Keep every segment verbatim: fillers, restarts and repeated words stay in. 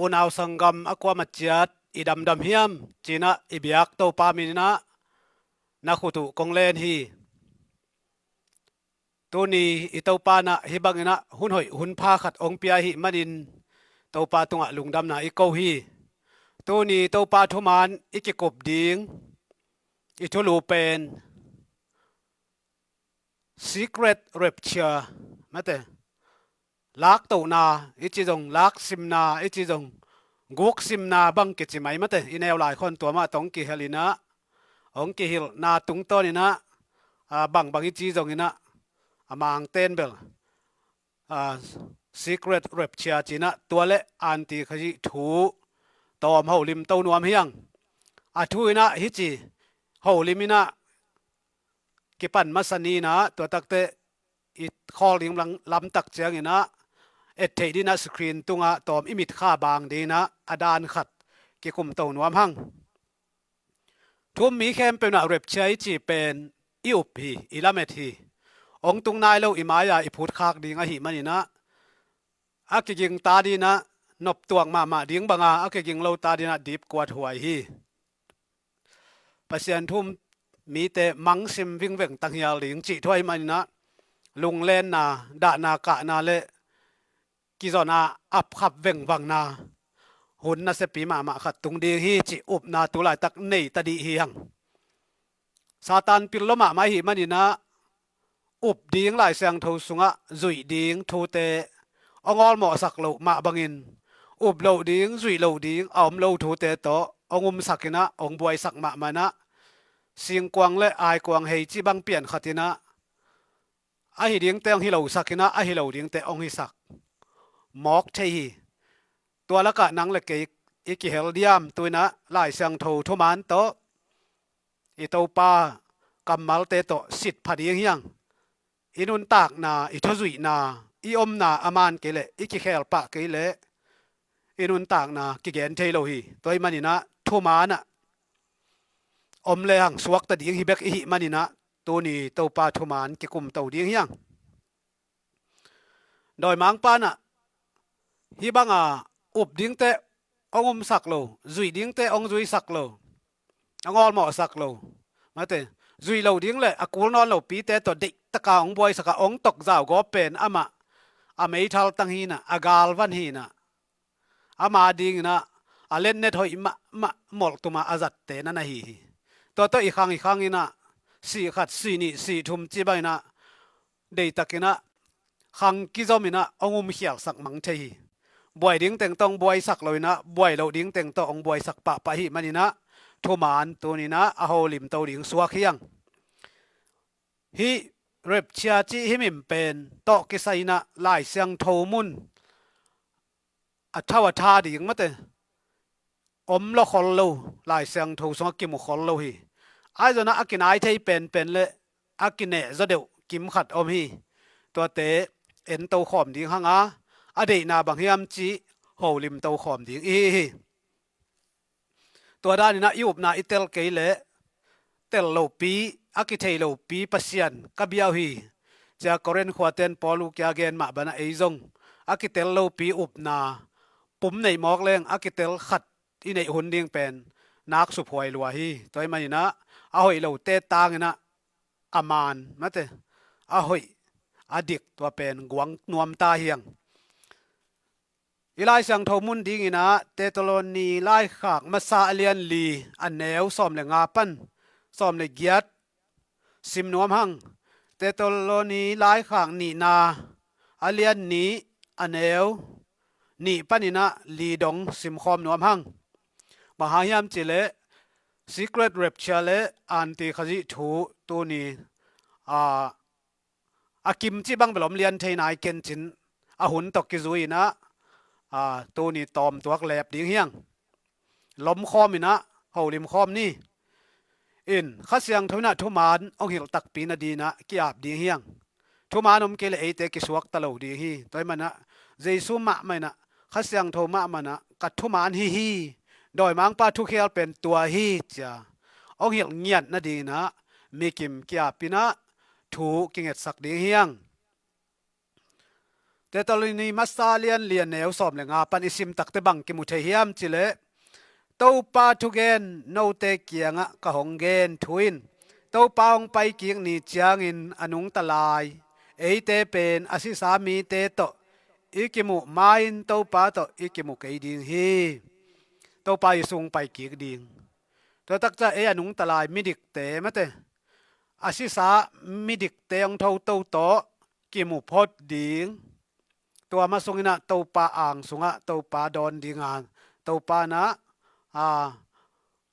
unau sanggam a kuamah ciat i damdam hiam? Ci-in ah i biak Topa min-in ah na khut uh kong len hi. Tuni i Topa in ah hih bangin ah hun hoih hun pha khat hong pia ahih manin Topa tungah lungdamna i ko hi. Tuni Topa thuman i kikup ding i thulu pen secret rapture, mate, laktohna i ci zong, laksimna i ci zong, guksimna bang kici mai, mate, i neu lai khawng tua mah tawh hong kihel in ah, hong kihilhna tungtawn in ah, a, bangbang i ci zongin ah, a Mangte'n bel, a, secret rapture ci-in ah, tua le antichrist thu tawm holimto nuam hi hang. A thu in ah hih ci holim in ah kipan masa ni-in ah, tua takteh i khawl ding lam-, lamtak ciangin ah, et theih dingin ah screen tungah tawm i mitkha bang dingin ah a dan khat kikumto nuam hang. Thu-um mi khempeuh in ah rapture i cih pen i up hi, i lamet hi. Hong tung nai lo i mai-ah i phutkhak ding ahih manin ah, a kiging ta dingin ah noptuak mahmah ding banga, a kiging lo ta dingin ah dipkuat huai hi. Pasian thu-um mite mangsim vingveng tanghial ding cih thu ahih manin ah, lunglenna, dahna, kahna le kizonna, apkhap vengvangna hun nasiapi mahmah khat tung ding hi cih upna tu laitak nei ta dih hi hang. Satan pil lo mahmah ahih manin ah, up ding Lai Siangtho sungah zuih ding thute hong awlmawhsak loh mah bangin, up loh ding, zuih loh ding a om lo thute tawh hong umsak in ah, hong buaisak mahmah in ah, singkuang le aikuang hei cih bang pian khat in ah, ahi dingte hong hi losak in ah, ahi lo dingte hong hisak mawk thei hi. Tua lakah nang le kei i kihel diam? Tu-in ah Lai Siangtho thuman tawh, i Topa kammalte tawh sit pha ding hi hang. I nuntakna, i thuzuihna, i omna a man kei leh, i kikhel pah kei leh, i nuntakna kigen thei lo hi. Tua ahih manin ah thuman ah om le hang suakta ding hi bek i hih manin ah, tuni Topa thuman kikumto ding hi hang. Dawimangpa'n ah hih banga up dingte hong umsak lo, zuih dingte hong zuisak lo, hong awlmawhsak lo, mate, zuih loh ding le a kul nawn lopite tawh deihtaka hong buaisak a, hong tokzau gawp pen amah a meithal tang hi-in ah, a galvan hi-in ah, ama dingin ah a letnet hoih mahmah molhtum a a zatte na na hi hi. Tua tawh i khang i khangin ah, sih khat, sih nih, sih thum cih bangin ah, deihtakin ah khang kizom in ah hong umkhialsak mang thei hi. Buai dingteng tawh hong buaisak lo in ah, buai loh dingteng tawh hong buaisak pahpah ahih manin ah, thuman tuni-in ah a holimto ding suak hi hang. Hih rapture cih hih min pen tawh kisai in ah Lai Siangtho mun a thau a tha ding, mate, om lo khol lo, Lai Siangtho sungah kimu khol lo hi. Ahi zongin ah a kinai thei penpen le a kineh zaw deuh kim khat om hi. Tuate ento khawm ding hang a, a deihna bang hiam cih holimto khawm ding i hi hi. Tua danin ah i upna i tel kei leh, tel lopi, a kithei lopi Pasian ka bia uh hi, ci-a Korinth khuate'n Paul uh kiang a gen mah bangin ah ei zong a kitel lopi upna pum neih mawk leng, a kitel khat i neih hun ding pen nak suphuai lua hi. Tua ahih manin ah a hoih lote tangin ah a man, mate, a hoih, a dik tua pen guang nuam ta hi hang. I Lai Siangtho mun dingin ah Thessaloni laikhak masa a lian li, a neu sawm le nga pan sawm le giat sim nuam hang. Thessaloni laikhak nihna a lian nih, a neu nih panin ah li dong simkhawm nuam hang. Bang hang hiam cih leh, secret rapture le antichrist thu tuni, a, a kim cih bang bel om lian thei nai ken cin, a hun tawh kizui-in ah, a, tuni tawmtuak lep ding hi hang. Lomkhawm in ah holimkhawm ni. In, Kha Siangtho in ah thuman hong hilh takpi nadingin ah ki-ap ding hi hang. Thuman om kei leh eite kisuakta lo ding hi. Tua ahih manin ah Jesu mahmah in ah, Kha Siangtho mahmah in ah, ka thuman hih hi, dawimangpa thukhial pen tua hi, ci-a hong hilh ngiat nadingin ah mikim ki-ap in ah thu kingetsak ding hi hang. Thesalonika masa lian li a neu sawm le nga pan i sim takte bang kimu thei hiam cih leh, Topa thugen note kiangah ka hong gen thu in, Topa hong pai kik ni ciangin a nungta lai eite pen a sisa mite tawh i kimuh ma-in Topa tawh i kimu kei ding hi. Topa Jesu hong pai kik ding. Tua takciang ei a nungta lai midikte mate, a sisa midikte hong thoto tawh kimu phot ding. Tua ma sungin ah Topa ang sungah Topa dawn ding a, Topa in ah, a,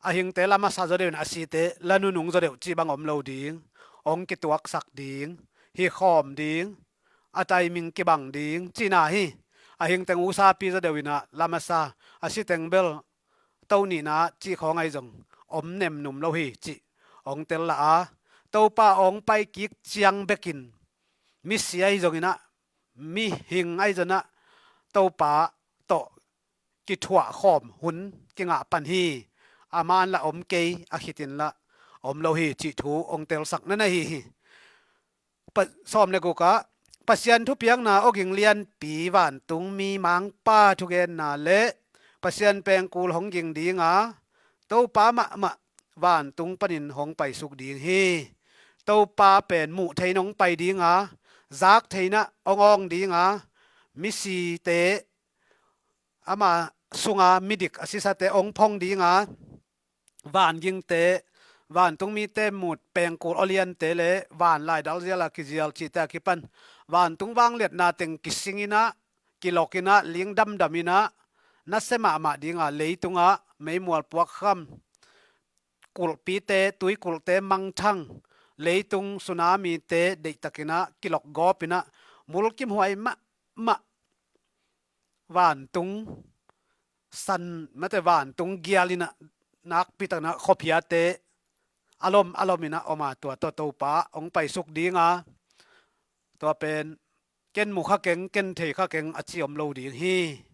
a hingte la masa zaw deuh in a site la nunung zaw deuh cih bang om lo ding. Hong kituaksak ding, hi khawm ding, a timing kibang ding cihna hi. A hingteng usapi zaw deuh in ah la masa, a siteng bel to nihna cih khawng ahi zong om nemnum lo hi cih hong tel lah a, Topa hong pai kik ciang bekin misi ahi zongin ah, mihing ahi zongin ah Topa tawh kithuah khawm hun kingah pan hi. A man la om kei, a khitin la om lo hi cih thu hong telsak na na hi hi. Pa-, sawm le guk ah, Pasian thupiakna awging lianpi, vantungmi Mangpa thugenna le Pasian pengkul hong ging ding a, Topa mahmah vantung panin hong paisuk ding hi. Topa pen muh thei in hong pai ding a, zak thei in ah hong awng ding a, misite, ama sunga midik a sisate hong phong ding a, vangingte, vantungmite mut pengkul awliante le van laidal zial a kizial cihte a kipan vantung vangliatna teng kising in ah, kilok in ah, ling damdam in ah, nasia mahmah ding a, leitungah meimual puakkham, kulhpite, tuikulhte mangthang, leitung tsunamite deihtak in ah, kilok gawp in ah, mulkimhuai mahmah vantung san mate, vantung gial in ah, nakpi takin ah khuaphiate a lom a lom in ah om a, tua tawh Topa hong paisuk ding a, tua pen ken mu kha keng, ken thei kha keng a ci om lo ding hi.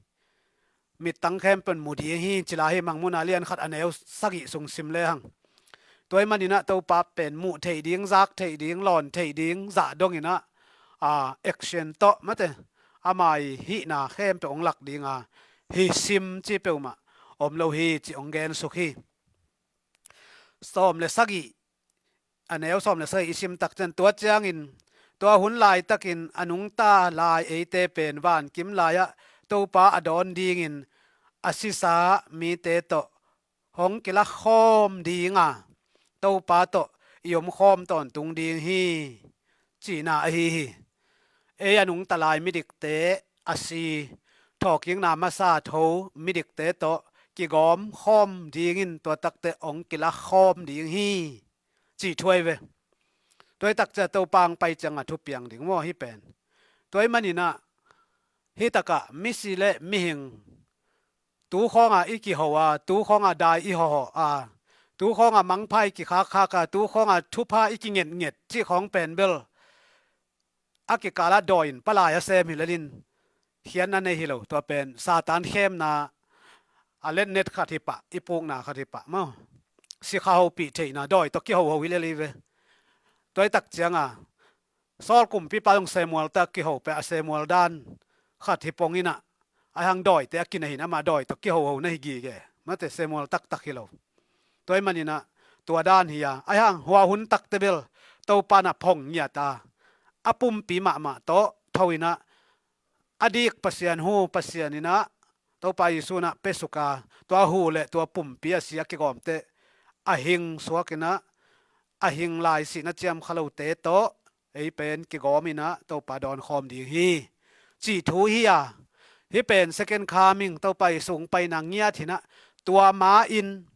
Mittang khempeuh in mu ding hi ci lai hi. Mangmuhna lian khat a neu sagih sung sim lehang. Tua ahih manin ah Topa pen muh theih ding, zak theih ding, lawn theih ding zah dongin ah, a, action tawh mate, ama hihna khempeuh hong lak ding a, hi sim ci peuhmah om lo hi cih hong gensuk hi. Sawm le sagih, a neu sawm le sagih i sim takciang, tua ciangin tua hun laitakin a nungta lai eite pen vankim lai-ah Topa a dawn dingin a sisa mite tawh hong kilak khawm ding a, Topa tawh i om khawm tawntung ding hi, cihna ahi hi. Ei a nungta lai midikte, a si, thawhkikna masa tho midikte tawh kigawm khawm dingin tua takte hong kilak khawm ding hi, cih thu ahi ve. Tua hi takciang Topa hong pai ciangah thupiang ding maw hih pen. Tua ahih manin ah hih takah misi le mihing, tu khawngah i kiho a, tu khawngah dai i hawhawh a, tu khawngah mangpha i kikhakkhak a, tu khawngah thupha i kingetnget cih khawng pen bel a kikalah dawi in palai a sem hi lel in khiatna nei hi lo. Tua pen Satan khemna a letnet khat hi pah, i pukna khat hi pah maw. Sikha hopih theihna dawi tawh kihoho hi lel hi ve. Tua hi takciang a Saul kumpipa zong Samuel tawh kiho pah a, Samuel dan khat hi pong in ah, ahih hang dawite a kinei hi in amah dawi tawh kihoho na hi gige mate, Samuel taktak hi lo. Tua ahih manin ah tua dan hi a, ahih hang hua hun takte bel Topa in ah phong ngiat a, a pumpi mahmah tawh tho in ah, a dik Pasian hu Pasian in ah, Topa Jesu in ah piasuk a, tua hu le tua pumpi a si a kigawmte a hing suak in ah, a hing lai sihna ciam kha lote tawh ei pen kigawm in ah Topa dawn khawm ding hi, cih thu hi a. Hih pen second coming, Topa Jesu hong paina ngiat hi in ah, tua ma-in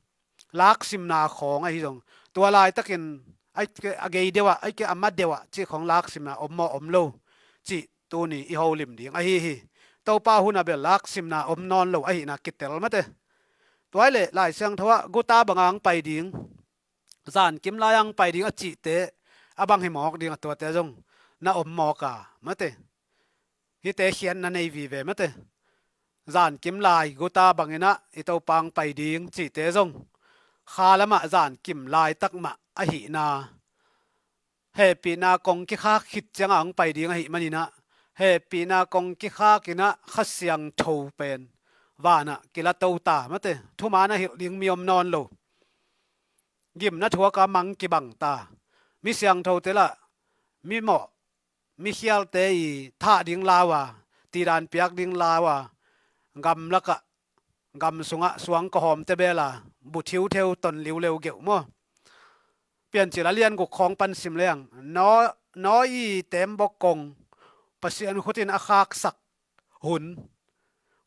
laksimna khawng ahi zong, tua laitakin a gei deuh ah, a gei a ma deuh ah cih khawng laksimna om maw om lo cih tuni i holim ding ahi hi. Topa hun a bel laksimna om nawn lo ahihna kitel mate. Tua hi leh Lai Siangtho ah guta banga hong pai ding, zankim lai-a hong pai ding a cihte a bang hi mawk ding a, tuate zong na om mawk a mate. Hihte khiatna nei vive mate. Zankim lai guta bangin ah i Topa hong pai ding cihte zong kha lamah zankim laitak mah ahihna, hehpihna kong kikhak khit ciangah hong pai ding ahih manin ah, hehpihna kong kikhak in ah Kha Siangtho pen vanah kilato ta mate, thuman a hilh ding mi om nawn lo. Gimna thuak a mang kibang ta. Mi siangthote lah mi mawh, mi khialte i thah ding lau a, tidan piak ding lau a, gamlakah, gam sungah suang kawhawmte bel a bu thiutheu ton liuleu geuh maw? Piancil a lian guk khawng pan sim leng, Naw, Nawi i teembawk kong, Pasian khut in a khaksak hun,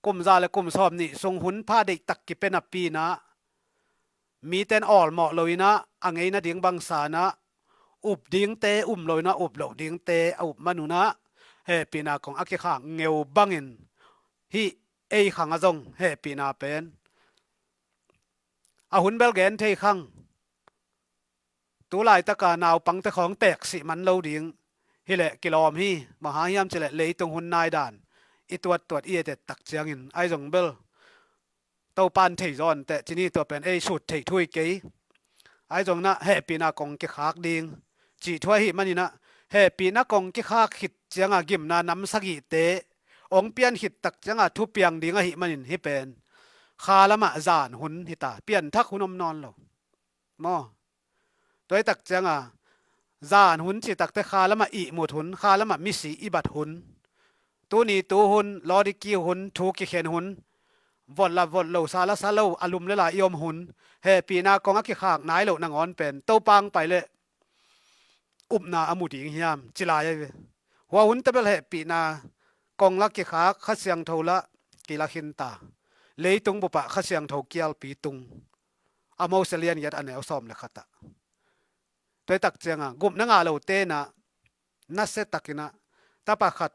kum za le kum sawm nih sung hun pha deihtak kipia napi in ah, mite in awlmawh lo in ah, a ngei nading bangsa in ah, up dingte um lo in ah, up loh dingte a up man un ah, hehpihna kong a kikhak ngeu bangin hih ei khang ah zong hehpihna pen a hun bel gen thei khang. Tu laitaka naupangte khawng teeksih man lo ding hileh kilawm hi. Bang hang hiam cileh leitung hun nai dan i tuattuat i etet tak ciangin, ahi zong bel Topan thei zaw inteh, cini tua pen ei sut thei thu hi kei. Ahi zong in ah hehpihna kong kikhak ding cih thu ahih manin ah, hehpihna kong kikhak khit cianga gimna nam sagihte hong pian khit tak cianga thupiang ding ahih manin hih pen kha lamah zan hun hi ta, pianthak hun om nawn lo maw? Tua hi tak cianga zan hun cih takte kha lamah ihmut hun, kha lamah misi i bat hun, tuni tu hun, Laodiki hun, thu kikhen hun, vot la vot lo, sa la sa lo, a lum le la i om hun, hehpihna kong a kikhak nai loh nangawn pen Topa hong pai leh upna a mu ding hiam ci lai ahi ve. Hua hunte bel hehpihna kong la kikhak, Kha Siangtho la kila khin ta. Leitung bupah Kha Siangtho kialpi tung. A Mose lian giat a neu sawm le khat ah. Tua hi tak cianga gupna ngah lote in ah nasia takin ah tapa khat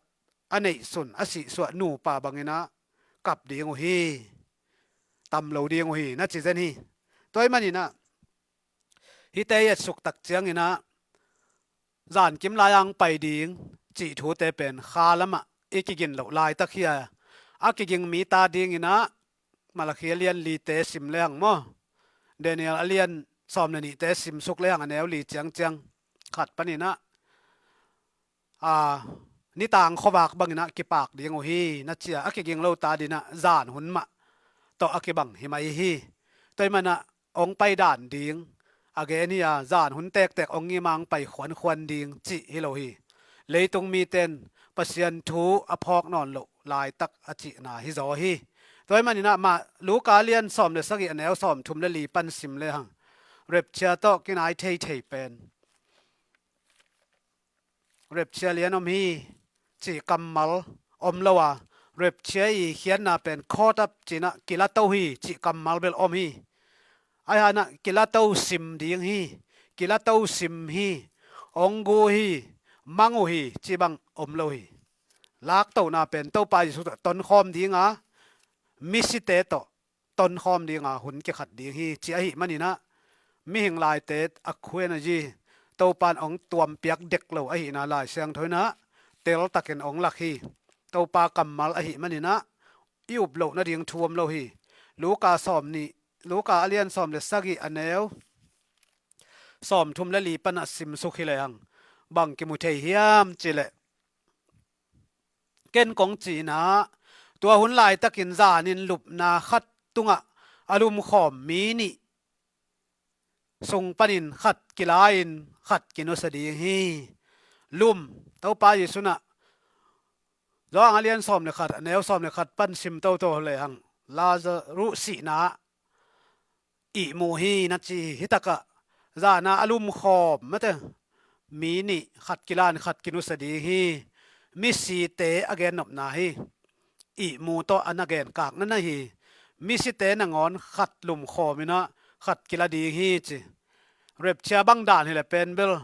a neihsun a sihsuah nupa bangin ah kap ding uh hi. Tam lo ding uh hi, na ci zen hi. Tua ahih manin ah hihte i etsuk tak ciangin ah zankim lai-a hong pai ding cih thute pen kha lamah i kigin loh laitak hi a, a kiging mite adingin ah Malakhi a lian lite sim lehang maw, Daniel a lian sawm le nihte simsuk lehang a neu li ciangciang khat panin ah, a, nitang khuavak bangin ah kipak ding uh hi, na ci a, a kiging lote adingin ah zan hun mah tawh a kibang hi mai hi. Tua ahih manin ah hong pai dan ding a gen hi a, zan hun tektek hong ngim a hong pai khuankhuan ding cih hi lo hi. Leitung mite in Pasian thu a phawk nawn loh laitak a cihna hi zaw hi. Tua ahih manin ah mah Luka lian sawm le sagih a neu sawm thum le li pan sim lehang, rapture tawh kinai theithei pen, rapture lian om hi cih kammal om lo a, rapture i khiatna pen caught up ci-in ah kilato hi cih kammal bel om hi. Ahi hangin ah kilato sim ding hi, kilato sim hi, hong gu hi, mang uh hi cih bang om lo hi. Laktohna pen Topa Jesu tawh tonkhawm ding a, misite tawh tonkhawm ding a hun kikhat ding hi, ci ahih manin ah mihing laite a khuena hi. Topa in hong tuampiak dek lo ahihna Lai Siangtho in ah teltakin hong lak hi. Topa kammal ahih manin ah i up loh nading thu om lo hi. Luka sawm nih, Luka a lian sawm le sagih a neu sawm thum le li pan ah simsuk hi lehang bang kimu thei hiam cih leh, ken kong cih in ah, tua hun laitakin zanin lupna khat tungah a lumkhawm mi nih sung panin khat kila-in khat kinusia ding hi. Lum, Topa Jesu in ah Johan a lian sawm le khat a neu sawm le khat pan sim toto lehang, Lazarus sihna ihmu hi, na ci hi. Hih takah zan a lumkhawm mate mi nih khat kila-in khat kinusia ding hi. Misite a gennopna hi. Ihmu tawh a na genkakna na hi. Misite nangawn khat lumkhawm in ah khat kila ding hi, ci. Rapture bang dan hileh pen bel,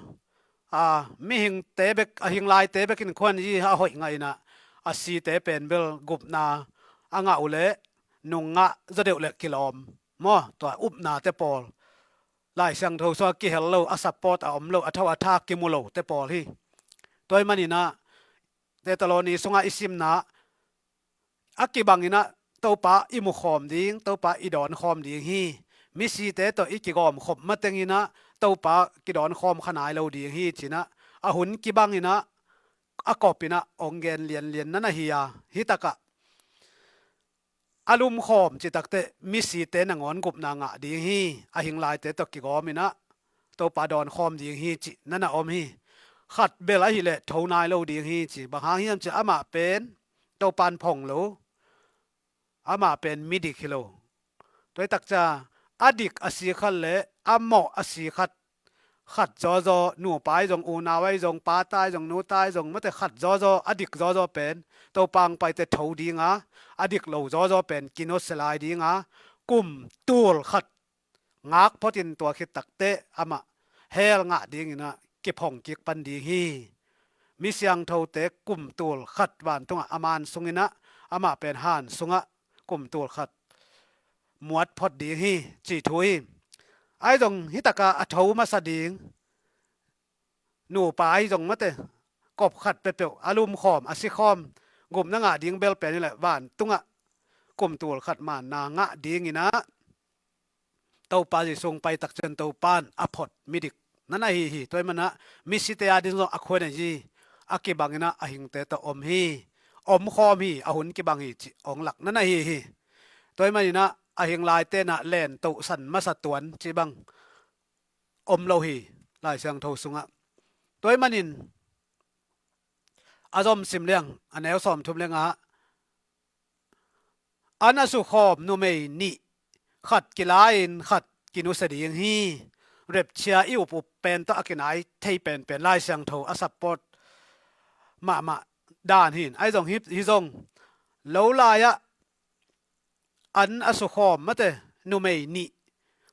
a, mihingte bek, a hing laite bekin khuan hi a hoih ngahin ah, a site pen bel gupna a ngah uh leh nung ngah zaw deuh leh kilawm maw, tua upnate pawl. Lai Siangtho sungah kihel lo, a support a om lo, a tho a tha kimu lote pawl hi. Tua ahih manin ah Thessaloni sungah i simna a kibangin ah Topa i mukhawm ding, Topa i dawnkhawm ding hi. Misite tawh i kigawmkhop matengin ah Topa kidawnkhawm kha nai lo ding hi, ci-in ah a hun kibangin ah a kop inah hong gen lianlian na na hi a, hi takah a lumkhawm cih takteh misite nangawn gupna ngah ding hi. A hinglaite tawh kigawm inah Topa dawnkhawm ding hi cih na na om hi. Khat bel ahileh tho nai lo ding hi ci. Bang hang hiam cih amah pen Topan phong lo, amah pen midik hi lo. Tua hi takcia a dik a si khat le a mawh a si khat, khat zawzaw, nupa ahi zong, unau ahi zong, pata ahi zong, nuta ahi zong, mate, khat zawzaw, a dik zawzaw pen Topa hong paite tho dinga, a dik lo zawzaw pen kinusia lai dinga, kum tul khat ngak photin tua khit takteh amah hell ngah dinginah kiphong kik pan ding hi. Mi siangthote kum tul khat vantungah a man sunginah, amah pen han sungah kum tul khat muat phot ding hi, ci thu hi. Ahi zong hi takah a tho masa ding nupa ahi zong, mate, kop khat peuhpeuh a lumkhawm, a sikhawm, gupna ngah ding bel pen hileh vantungah kum tul khat manna ngah dinginah Topa Jesu hong pai takcian Topan a phot midik na na hi hi. Tua hi manah misite a ding zong a khua nei hi. A kibanginah a hingte tawh om hi, omkhawm hi, a hun kibang hi cih hong lak na na hi hi. Tua hi maninah a hinglaite inah len tohsan masa tuan cih bang om lo hi Lai Siangtho sungah. Tua hi manin a zom sim liang, a neu sawmthum le nga, an a sukhawm numei nih, khat kila-in khat kinusia ding hi. Rapture i up up pen tawh a kinai thei penpen Lai Siangtho a support mahmah dan hi. Ahi zong hi, hi zong lo lai-ah an a sukhawm, mate, numei nih,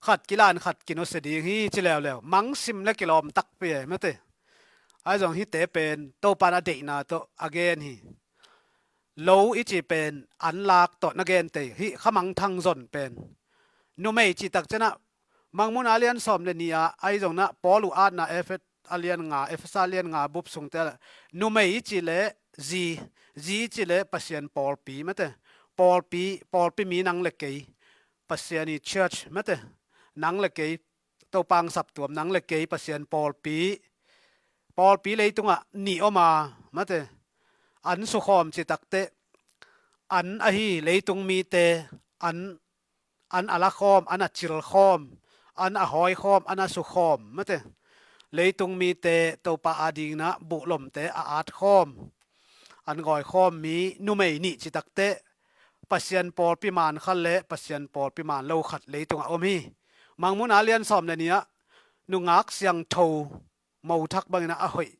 khat kila-in khat kinusia ding hi ci leuleu, mangsim le kilawm takpi e, mate. Ahi zong hihte pen Topan a deihna tawh a gen hi. Lo i cih pen an lak tawh na gen tei hi. Khamangthang zon pen numei cih takcianah Mangmuhna a lian sawm le nih ah, ahi zonginah Paul uh atna Efesa a lian nga, Efesa a lian nga bup sungte ah, numei i cih leh zi, zi i cih leh Pasian pawlpi, mate. Pawlpi, pawlpi mi nang le kei, Pasian i church, mate. Nang le kei, Topa hong saptuam, nang le kei Pasian pawlpi. Pawlpi leitungah nih om a, mate. An sukhawm cih takteh an ahi leitung mite, an an a lakhawm, an a cilkhawm, an a hawikhawm, an a sukhawm, mate. Leitung mite Topa a dinginah buhlomte a atkhawm, an gawikhawm mi numei nih cih takteh Pasian pawlpi man khat le Pasian pawlpi man lo khat leitungah om hi. Mangmuhna a lian sawm le nih ah nungak siangtho, mothak banginah a hoih,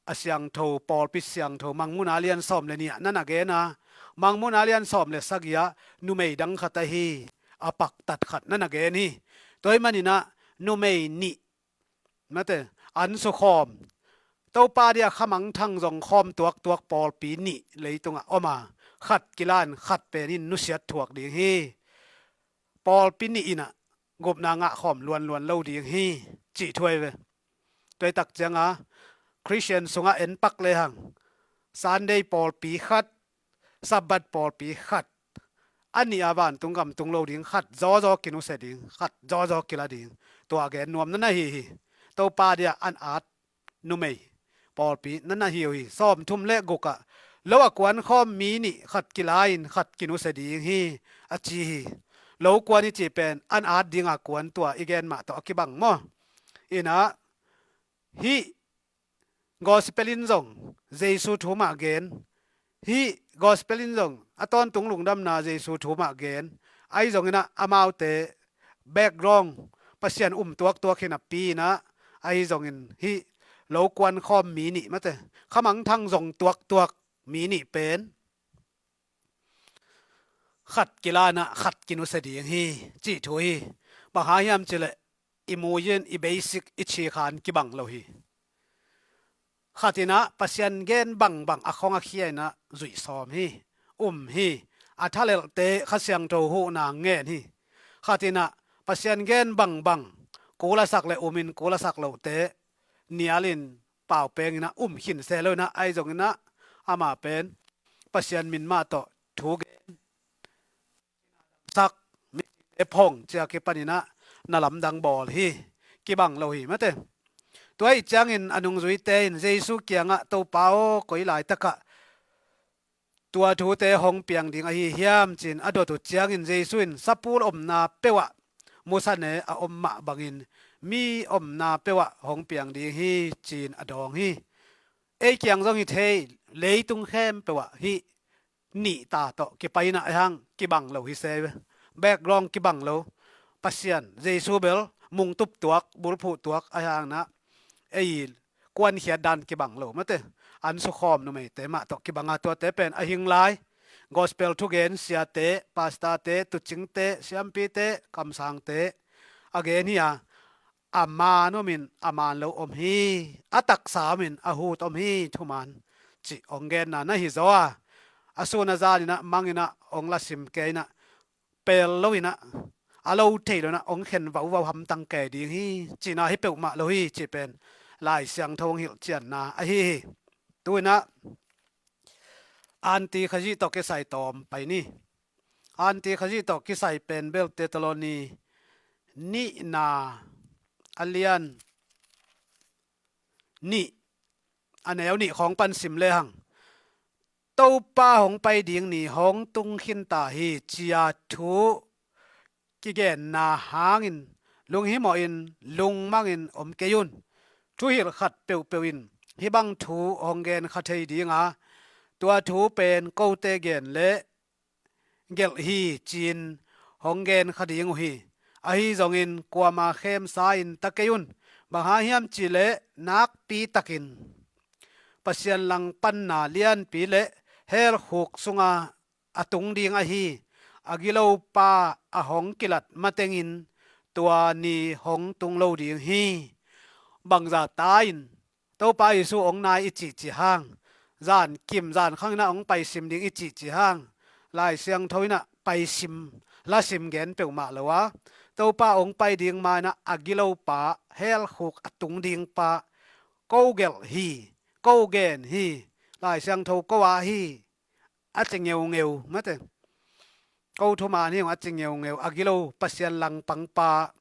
a siangtho, pawlpi siangtho, Mangmuhna a lian sawm le nih ah na na gen a, Mangmuhna a lian sawm le sagih ah numei dang khat ahi, a paktat khat na na gen hi. Tua hi maninah numei nih, mate, an sukhawm, Topa dia khamangthang zong khawm tuaktuak pawlpi nih leitungah om a, khat kila-in khat penin nusiat thuak ding hi. Pawlpi nih inah gupna ngahkhawm luanluan lo ding hi, cih thu ahi ve. Tua hi takcianga Khristian sungah en pak lehang Sunday pawlpi khat, Sabbath pawlpi khat, a nih a vantung gam tung lo ding, khat zawzaw kinusia ding, khat zawzaw kila ding. Tua gen nuam na na hi hi. Topa dia an at numei pawlpi na na hi uh hi. Sawmthum le guk ah lo a kuankhawm mi nih khat kila-in khat kinusia ding hi, a ci hi. Lo kuan i cih pen an at dinga kuan, tua i gen mah tawh a kibang maw? Inah hih gospel in zong Jesu thu mah gen, hih gospel in zong a tawntung lungdamna Jesu thu mah gen, ahi zonginah amaute background, Pasian um tuaktuak hi napi inah, ahi zongin hih lo kuankhawm mi nih, mate, khamangthang zong tuaktuak mi nih pen khat kila-inah khat kinusia ding hi, cih thu hi. Bang hang hiam cih leh i mui in i basic, i cikhan kibang lo hi. Khat inah Pasian gen bangbang a khong a khia inah zuih sawm hi, um hi. A thalelhte Kha Siangtho huhna ngen hi. Khat inah Pasian gen bangbang kul a sak le umin, kul a sak lohte nialin pau penginah um khin se lo inah, ahi zonginah amah pen Pasian min mah tawh thu gen sak, mite phong ci-a kipaninah na lamdang bawl hi. Kibang lo hi, mate. Tua ahih ciangin a nungzuite in Jesu kiangah, "Topa aw, koi laitakah tua thute hong piang ding ahi hiam?" ci-in a dot uh ciangin Jesu in, "Sapul omna peuhah musa ne a om mah bangin mi omna peuhah hong piang ding hi," ci-in a dawng hi. Ei kiang zong hi thei, leitung khempeuh ah hih nih ta tawh kipaina ahih hang kibang lo hi se ve. Background kibang lo. Pasian, Jesu bel mungtup tuak, bulphuh tuak ahih hang nah, ei kuankhiat dan kibang lo mate. An sukhawm numeite mah tawh kibang a, tuate pen a hing lai gospel thugen siate, pastorte, tucingte, siampite, kamsangte a gen hi a, a maan omin a maan lo om hi, a taksa omin a hut om hi, thuman cih hong genna na hi zaw a, a sun a zan in ah, mang in ah, hong lasim kei in ah, pel lo in ah, a lo thei lo in ah, hong khen vauvau hamtang kei ding hi, cihna hi peuhmah lo hi, cih pen Lai Siangtho hong hilhcianna ahi hi. Tu in ah, Anti Khazih tawh kisai tawm pai ni. Anti Khazih tawh kisai pen bel Thessaloni nihna a lian nih, a neu nih khawng pan sim lehang, Topa hong pai ding ni hong tung khin ta hi, ci-a thu kigenna hangin lunghimawhin, lungmangin om kei un. Thuhilh khat peuhpeuh in hih bang thu hong gen kha thei ding a, tua thu pen kote gen leh gelh hi, ci-in hong gen kha ding uh hi. Ahi zongin kuamah khemsa-in ta kei un. Bang hang hiam cih leh, nakpi takin Pasian langpanna lianpi le hell khuk sunga a tung ding ahi, a gilopa a hong kilat matengin tua ni hong tung lo ding hi. Bangzah ta in Topa Jesu hong nai i cihcih hang, zan kim zan khang in ah hong paisim ding i cihcih hang, Lai Siangtho in ah paisim, lasim gen peuhmah lo a, Topa hong pai ding ma in ah a gilopa, hell khuk a tung dingpa, ko gelh hi, ko gen hi, Lai Siangtho ko ah hi, a ci ngeungeu mate. Ko thuman hi ung, a ci ngeungeu, a gilo Pasian langpangpa,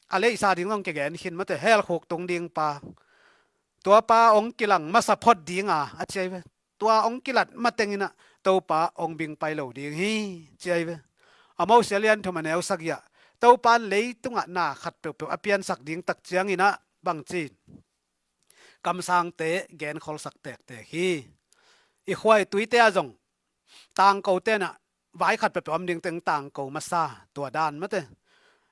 a leihsa ding zong kigen khin mate, hell khuk tung dingpa. Tuapa hong kilang masa phot ding a, a ci ahi ve. Tua hong kilat mateng in ah Topa hong bing pai lo ding hi, ci ahi ve. A Mose lian thum a neu sagih ah, Topa in leitungah na khat peuhpeuh a piansak ding tak ciangin ah bangci in kamsangte genkholsak tektek hi. I khuai tuite ah zong tangkote in ah vai khat peuhpeuh om ding teng tangko masa, tua dan mate.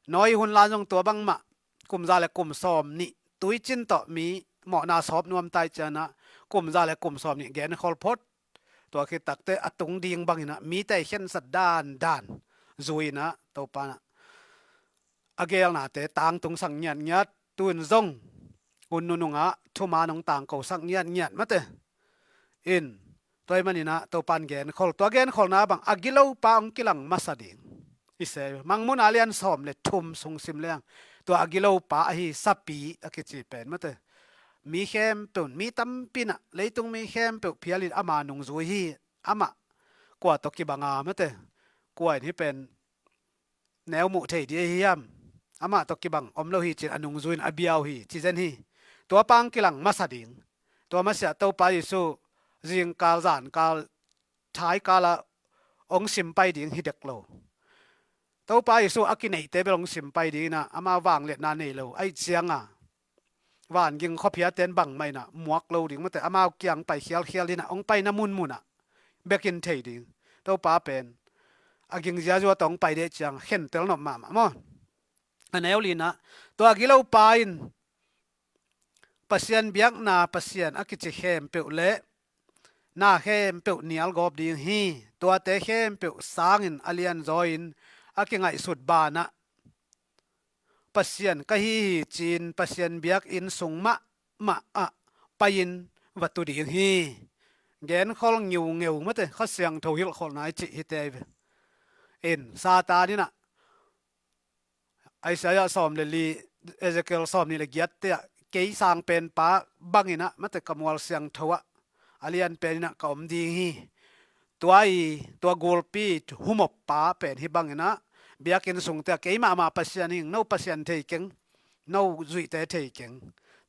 Noah hun lai zong tua bangmah, kum za le kum sawm nih tuicin tawh mi mawhna sawp nuam tai ciangin ah, kum za le kum sawm nih genkhol phot. Tua khit takteh a tung ding bangin ah mite khensat dandan zui in ah Topa in ah a geelnate tangtungsak ngiatngiat, tu-in zong hun nunung ah thuman hong tangkosak ngiatngiat mate. In, tua ahih manin ah Topa in genkhol, tua genkholna bang a gilopa hong kilang masa ding. I se, Mangmuhna lian sawm le thum sung sim leng, tua a gilopa ahi sapi a kici pen mate, mi khempeuh, mi tampi in ah, leitung mi khempeuh phial in ama nungzui hi. Amah kua tawh kibang a mate, kua in hih pen neu muh thei ding ahi hiam? Amah tawh kibang om lo hi, ci-in a nungzui in a bia uh hi, ci zen hi. Tuapa hong kilang masa ding. Tua masiah Topa Jesu zingkal zankal thaikal ah hong sim pai ding hi dek lo. Topa Jesu a kineihte bel hong sim pai ding in ah, ama vangliatna nei lo ahih ciangin ah, vanging khuaphiate in bangmah in ah muak lo ding mate, amau kiang pai khialkhial in ah, hong paina munmun ah bek in thei ding. Topa pen a ging ziazua tawh hong pai ding ciang khentel nop mahmah maw. A neu li in ah, tua a gilopa in Pasian biakna, Pasian a kici khempeuh le na khempeuh nialgawp ding hi. Tuate khempeuh sangin a lianzaw in a kingaihsut banah, Pasian ka hi hi, ci-in Pasian biakinn sung mahmah ah pai-in va tu ding hi. Genkhol ngiungeu mate, Kha Siangtho hilhkholhna i cih hite ahi ve. In, Satan in ah, Isaiah sawm le li, Ezekiel sawm nih le giatte ah, kei sang penpa bangin ah mate, ka mual siangtho ah a lian pen in ah ka om ding hi. Tua i, tua gulpi humoppa pen hih bangin ah, biakinn sungte ah, kei mahmah Pasian hi ing, no Pasian thei keng, no zuihte thei keng,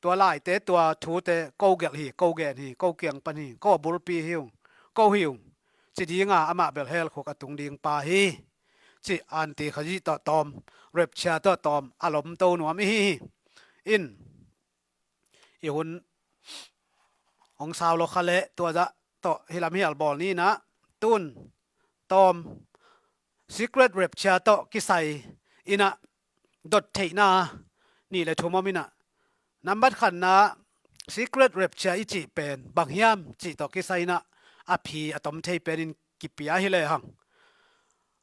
tua laite tua thute ko gelh hi, ko gen hi, ko kiang pan hi, ko a bulpi hi ung, ko hi ung, ci dinga amah bel hell khuk a tung ding pa hi, cih Antichrist tawh tawm, rapture tawh tawm a lomto nuam i hi hi. In i hun hong sau lo kha leh tua zah tawh hih lam hial bawl ni in ah, tun tawm secret rapture tawh kisai in ah dot theihna nih le thum om in ah, nambat khatna, secret rapture i cih pen bang hiam cih tawh kisai in ah a phi a tom thei penin kipia hi lehang,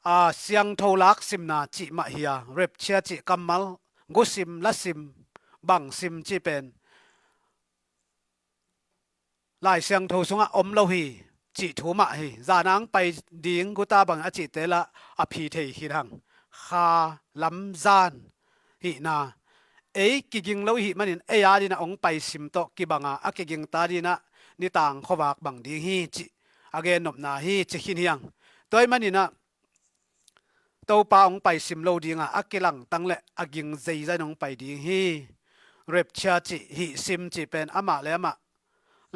a, siangtho lak simna cih mah hi a, rapture cih kammal, gusim, lasim, bangsim cih pen Lai Siangtho sungah om lo hi cih thu mah hi. Zan a hong pai ding guta bang a cihte lah a phi thei khin hang. Kha lam zan hihna, ei kiging lo i hih manin ei adin ah hong pai sim tawh kibang a, a kiging ta din ah nitang khuavak bang ding hi cih a gennopna hi ci khin hi hang. Tua ahih manin ah Topa hong pai sim lo ding a, a kilangtang le a ging zeizai in hong pai ding hi. Rapture cih hih sim cih pen amah le amah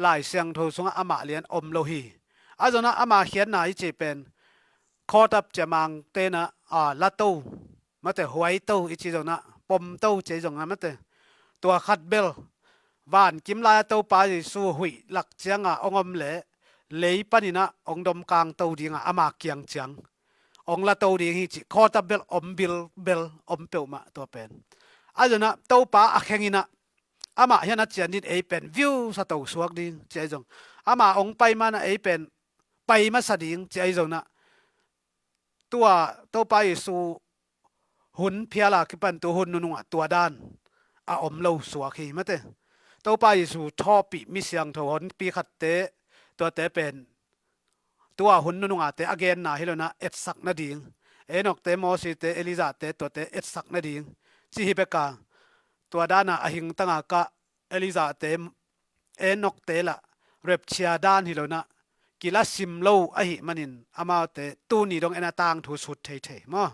Lai Siangtho sungah amah lian om lo hi. A zong ah ama khiatna i cih pen caught up ci a, Mangte'n ah, a, lato, mate, huaito i cih zong ah, pomto ci a zong ah, mate, tua khat bel, vankim lai-a Topa Jesu huih lak ciang a hong om leh lei panin ah hong domkangto ding a, ama kiang ciang hong lato ding hi cih, caught up bel om, bilbel om peuhmah tua pen. A zong ah Topa a kheng in ah amah hiah a cian din ei pen viu sa to suak ding ci a zong, ama hong pai man ah ei pen pai masa ding ci a zong ah, tua Topa Jesu hun phial a kipan tu hun nunung ah tua dan a om lo suak hi, mate. Topa Jesu thawhpih mi siangtho honpi khatte, tuate pen tua hun nunung a te a genna hi lo in ah etsak nading, Enokte, Mosite, Elijahte, tuate etsak nading ci hi bek a, tua dan a a hingtang a kah Elijahte, Enokte lah rapture dan hi lo in ah kila sim lo ahih manin amaute tuni dong en a tangthu sut thei thei maw.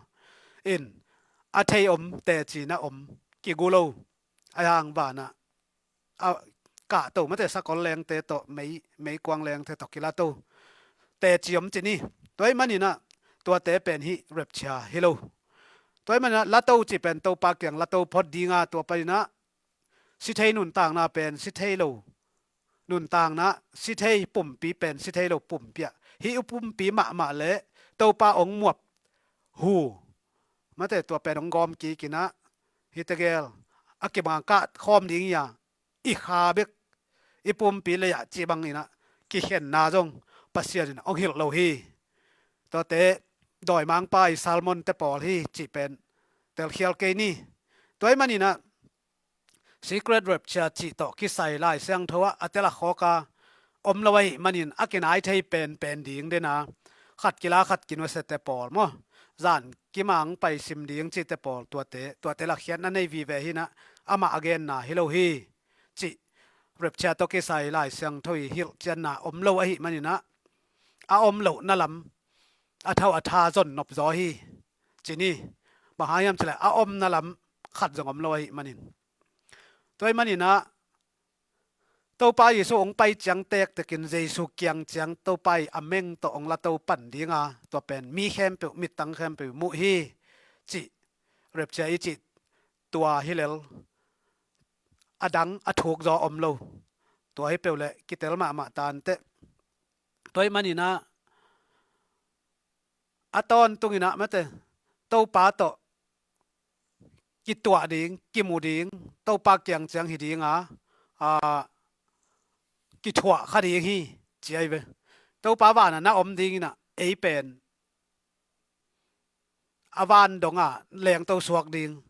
In a thei om, teci na om, kigu lo, a hang van ah a kahto, mate, sakol lengte tawh, mei, meikuang lengte tawh kilato, teci om ci ni. Tua ahih manin ah tuate pen hih rapture hi lo. Tua ahih manin ah lato cih pen Topa kiang lato phot ding a, tua panin ah sithei nuntakna pen sithei lo nuntakna, sithei pumpi pen sithei lo pumpi ah, hih pumpi mahmah le Topa hong muap hu, mate, tua pen hong gawm kik in ah, hih tegel a kibang a kah khawm ding hi a, i kha bek, i pumpi lei ah cih bangin ah kikhenna zong Pasian in hong hilh lo hi. Tuate dawimangpa i sermon te pawl hi cih pen telkhial kei ni. Tua ahih manin ah secret rapture cih tawh kisai Lai Siangtho ah a tel a khawk a om lo ahih manin a kinai thei penpen ding den a, khat kila khat kinuasiate pawl maw, zan kimang pai sim ding cihte pawl, tuate, tuate lakkhiatna nei vive hi in ah, amah a genna hi lo hi cih, rapture tawh kisai Lai Siangtho i hilhcianna om lo ahih manin ah a om lohna lam a thau a tha zon nop zaw hi ci ni. Bang hang hiam cih leh a omna lam khat zong om lo ahih manin. Tua ahih manin ah Topa Jesu hong pai ciang tektekin Jesu kiang ciang Topa i a meng tawh hong lato pan ding a, tua pen mi khempeuh, midang khempeuh muh hi cih, rapture i cih tua hi lel, a dang a thuk zaw om lo. Tua hi peuh leh kitel mahmah ta inteh. Tua ahih manin ah a tawntung in ah, mate, Topa tawh kituah ding, kimu ding, Topa kiang ciang hi ding a, a, kithuah kha ding hi ci ahi ve. Topa van ah na om ding in ah ei pen a van dong a lengto suak ding,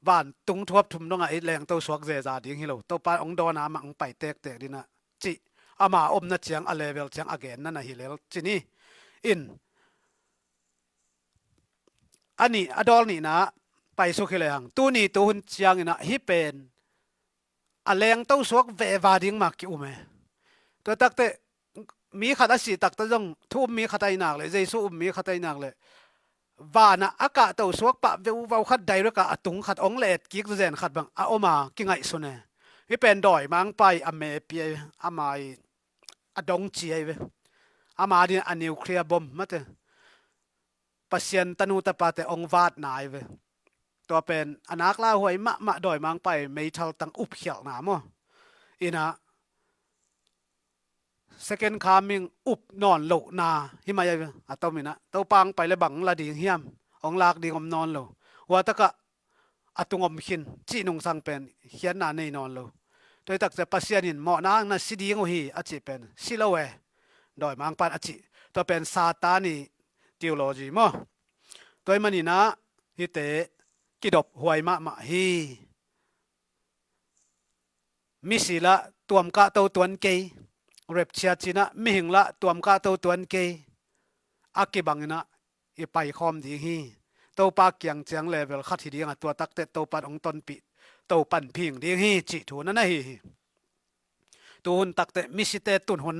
vantung thuap thum dong a ei lengto suak zeza ding hi lo. Topa hong dawn a, amah hong pai tektek ding in ah cih, ama omna ciang, a level ciang a genna na hi lel ci ni. In a nih, a dawl nihna ah paisuk hi lehang, tuni tu hun ciangin ah hih pen a lengto suak veva ding mah ki-um e. Tua takteh mi khat a sih takteh zong thu um mi khat ahih nak leh, Jesu um mi khat ahih nak leh, van ah a kahto suak pah veuvau khat direct a, a tung khat, hong let kik zen khat bang a om a kingaihsun e. Hih pen dawimangpa i a mepi ahi ve, ama i a dongci ahi ve. Ama ding a nuclear bomb mate, Pasian tanu tapate hong vatna ahi ve. Tua pen a nak lauhuai mahmah dawimangpa i meithal tang upkhialhna maw. Ina second coming up nawn lohna hi mai a, a tom ina Topa hong pai le bang la ding hiam, hong lak ding om nawn lo. Hua takah a tung om khin cih nungsang pen khiatna nei nawn lo. Tua hi takcia Pasian in mawhna hang na si ding uh hi a cih pen si lo e, dawimangpan a cih. Tua pen Satan i theology maw. Tua hi maninah hihte kidop huai mahmah hi. Misi lah tuamkah to tuan kei, rapture cinah mihing lah tuamkah to tuan kei. A kibanginah i paikhawm ding hi. Topa kiang ciang level khat hi dingah tua takte Topan hong tonpih, Topan phing ding hi cih thu na na hi hi. Tuhun takte misite tun hun,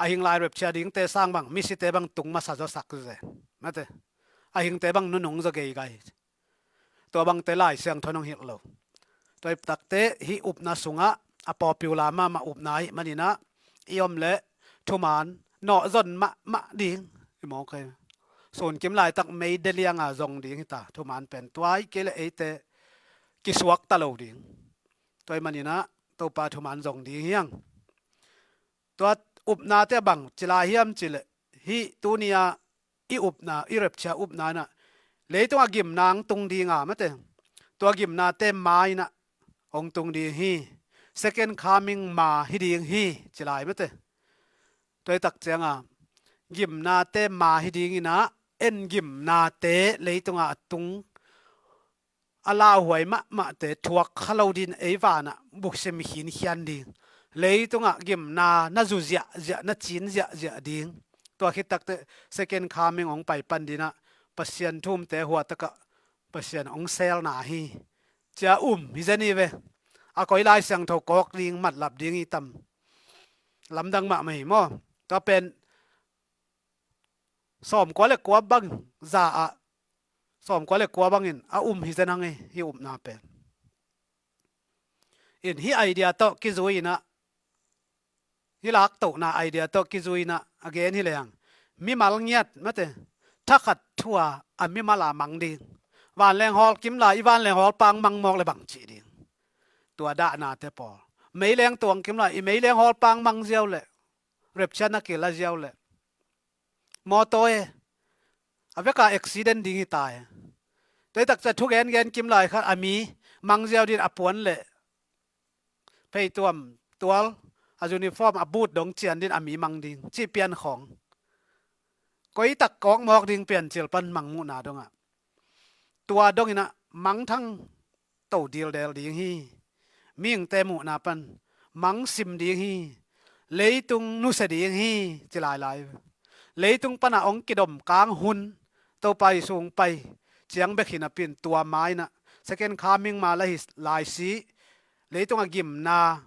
a hing lai rapture dingte sang bang misite bang tung masa zaw sak ze mate, a hingte bang nunung zaw geigai. Tua bangte Lai Siangtho in hong hilh lo. Tua hi takte hih upna sungah a popular mahmah upna hi maninah i om leh thuman nawhzon mahmah ding. I mawk hi. Sunkim laitak meide lianga zong ding hita thuman pen. Tua hi kei leh eite kisuakta lo ding. Tua hi maninah Topa thuman zong ding hiang. Tua upnate a bang ci lai hiam cih leh hih tuni-a i upna, i rapture upna inah leitungah gimna hong tung dinga mate, tua gimnate ma inah hong tung ding hi. Second coming ma hi ding hi ci lai mate. Tua hi tak cianga gimnate ma hi dinginah en gimnate leitungah a tung a lauhuai mahmahte thuak kha lo din ei vanah buksim khinkhian ding. Leitungah gimna na zu ziahziah, na cin ziahziah ding. Tua khit takte second coming hong pai pan dinah Pasian thumte hua takah Pasian hong selna hi. Cia um hi zen hi ve. A koi Lai Siangtho kawk ding matlap ding hi tam? Lamdang mahmah hi maw. Tua pen sawmkua le kua bang za ah, sawmkua le kua bangin a um hi zen hang hi, hi upna pen. In hih idea tawh kizui inah, hih laktohna idea tawh kizui inah a gen hi lehang mimal ngiat mate, thakhat thua a mimal a mang ding. Vanleng hawl kim lai i vanleng hawl pang mang mawk le bang cih ding? Tua dahnate pawl. Meileng tuang kim lai i meileng hawl pang mang ziau leh, rapture na kila ziau leh, mawtaw e, a veka accident ding hi ta e. Tua hi takcia thugengen kim lai khat a mi mang ziau din a puan le pheituam tual, a uniform, a boot dong cian din a mi mang ding cih pian khawng. Koi tak kawk mawk ding piancil pan mang muhna dongah tua donginah mangthang to dildel ding hi. Mihingte muhna pan mangsim ding hi. Leitung nusia ding hi ci lailai. Leitung panah hong kidomkang hun Topa Jesu hong pai ciang bek hi napi-in tua ma inah second coming ma la hi lai si. Leitungah gimna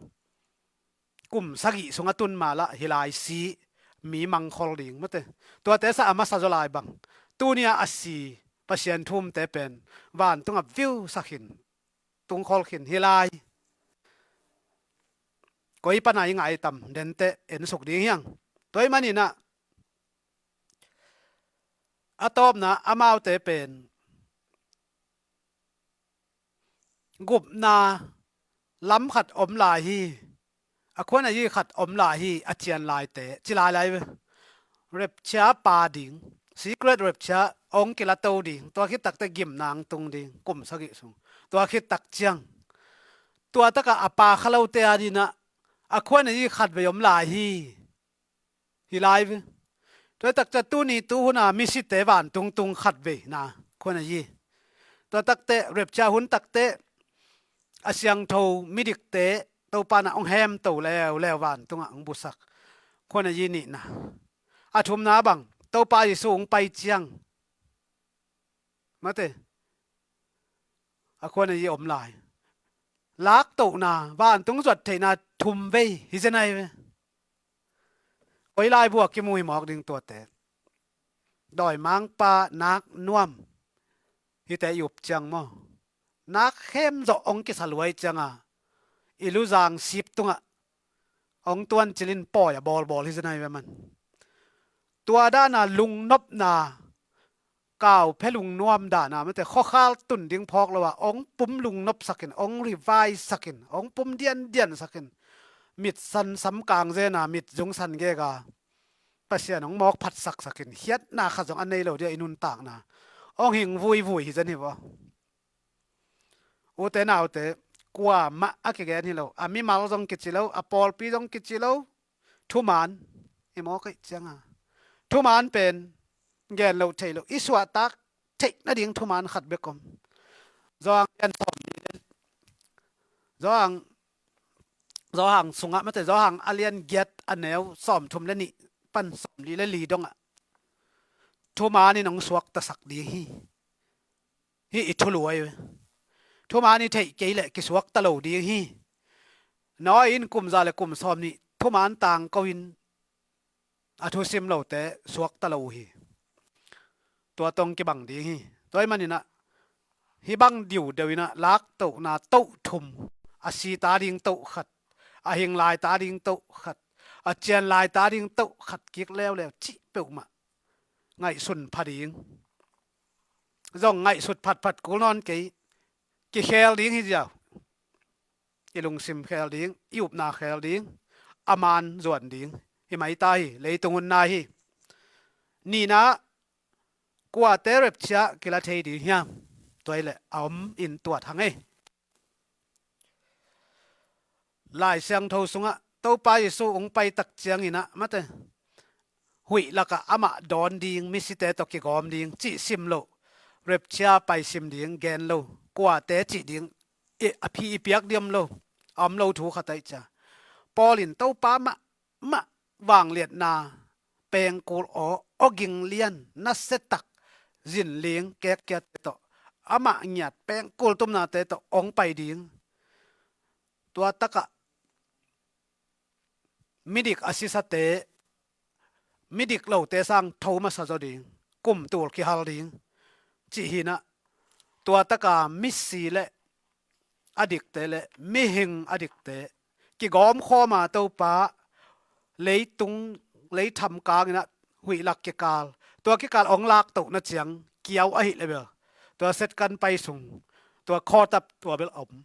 kum sagih sungah tun ma lah hi lai si, mi mangkhol ding mate. Tuate sa a masa zaw lai bang. Tuni-a a si Pasian thumte pen vantungah viusak khin, tungkhol khin hi lai. Koi pana i ngai tam dente ensuk ding hiang. Tua hi maninah a tawpna amaute pen gupna lam khat om lai hi. A khuanayi khat om lai hi, a cian laite ci lailai ve. Rapture pa ding, secret rapture hong kilato ding, tua khit takte gimna hong tung ding kum sagih sung. Tua khit tak ciang tua takah a pa kha lote a dinah a khuanayi khat vei om lai hi. Hi lai ve. Tua takcia tuni tuhuna misite vantung tung khat veina khuanayi. Tua takte rapture hun takte a siangtho midikte Topa nah hong hemto leuleu vantungah hong busak. Khuanayi nihna. A thumna bang Topa Jesu hong pai ciang mate, a khuanayi om lai. Laktohna vantung zuat theihna thum vei hi zenai ve. Koi laibu a kimu hi mawk ding tuate? Dawimangpa nak nuam hite i up ciang maw, nak khemzawh hong kisa luai cianga i luzang sip tungah hong tuancil in pawi a bawlbawl hi zen ahi ve man. Tua dana lungnopna, kau phe lungnuam dana mate, khuakhal tun ding phawk lo a hong pum lungnopsakin, hong revise sakin, hong pum diandiansakin, mit san sam kang zena mit zung san gega Pasian hong mawk phatsaksakin, khiatna khat zong a nei lo dia i nuntakna hong hing vuivui hi zen hi vaw. Ute naute, kuamah a kigen hi lo, a mimal zong kici lo, a pawlpi zong kici lo, thuman i mawk ahih cianga thuman pen gen lo thei lo, i suahtak theih nading thuman khat bek om. Zawhang lian sawm li le, zawhang, zawhang sungah mate, zawhang a lian giat a neu sawm thum le nih pan sawm li le li dongah thuman in hong suaktasak ding hi. Hi i thulu ahi ve. Thuman i theih kei leh kisuakta lo ding hi. Noah in kum za le kum sawm nih thuman tangko in a thusim lote suakta lo uh hi. Tua tong kibang ding hi. Tua ahih maninah hih bang diudeu inah laktohna toh thum, a si ta ding toh khat, a hing lai ta ding toh khat, a cian lai ta ding toh khat kik leuleu cih peuhmah ngaihsun pha ding. Zong ngaihsut phatphat kul nawn kei, kikhel ding hi ziau. I lungsim khel ding, i upna khel ding, a man zuan ding hi mai ta hi, leitung hun nai hi. Nihna, kuate rapture kila thei ding hiam? Tua hi leh a om in tuat hang ei. Lai Siangtho sungah Topa Jesu hong paitak cianginah mate, huih lakah amah dawn ding, misite tawh kigawm ding cih sim loh, rapture pai sim ding gen lo, kuate cih ding i, a phi i piak ding om lo, a om lo thu khat ahi cia. Paul in Topa mah mah vangliatna pengkul aw, awging lian, nasiatak, zinling kekkiate tawh, amah ngiat pengkul tumnate tawh hong pai ding. Tua takah midik a sisate, midik lote sang tho masa zaw ding, kum tul kihal ding cih hinah, tua taka misi le a dikte le mihing a dikte kigawm khawma Topa leitung, leitham kanginah huih lak kikal, tua kikal hong laktohna ciang kiau ahih le bel tua setkan pai sung, tua khawtap tua bel a om.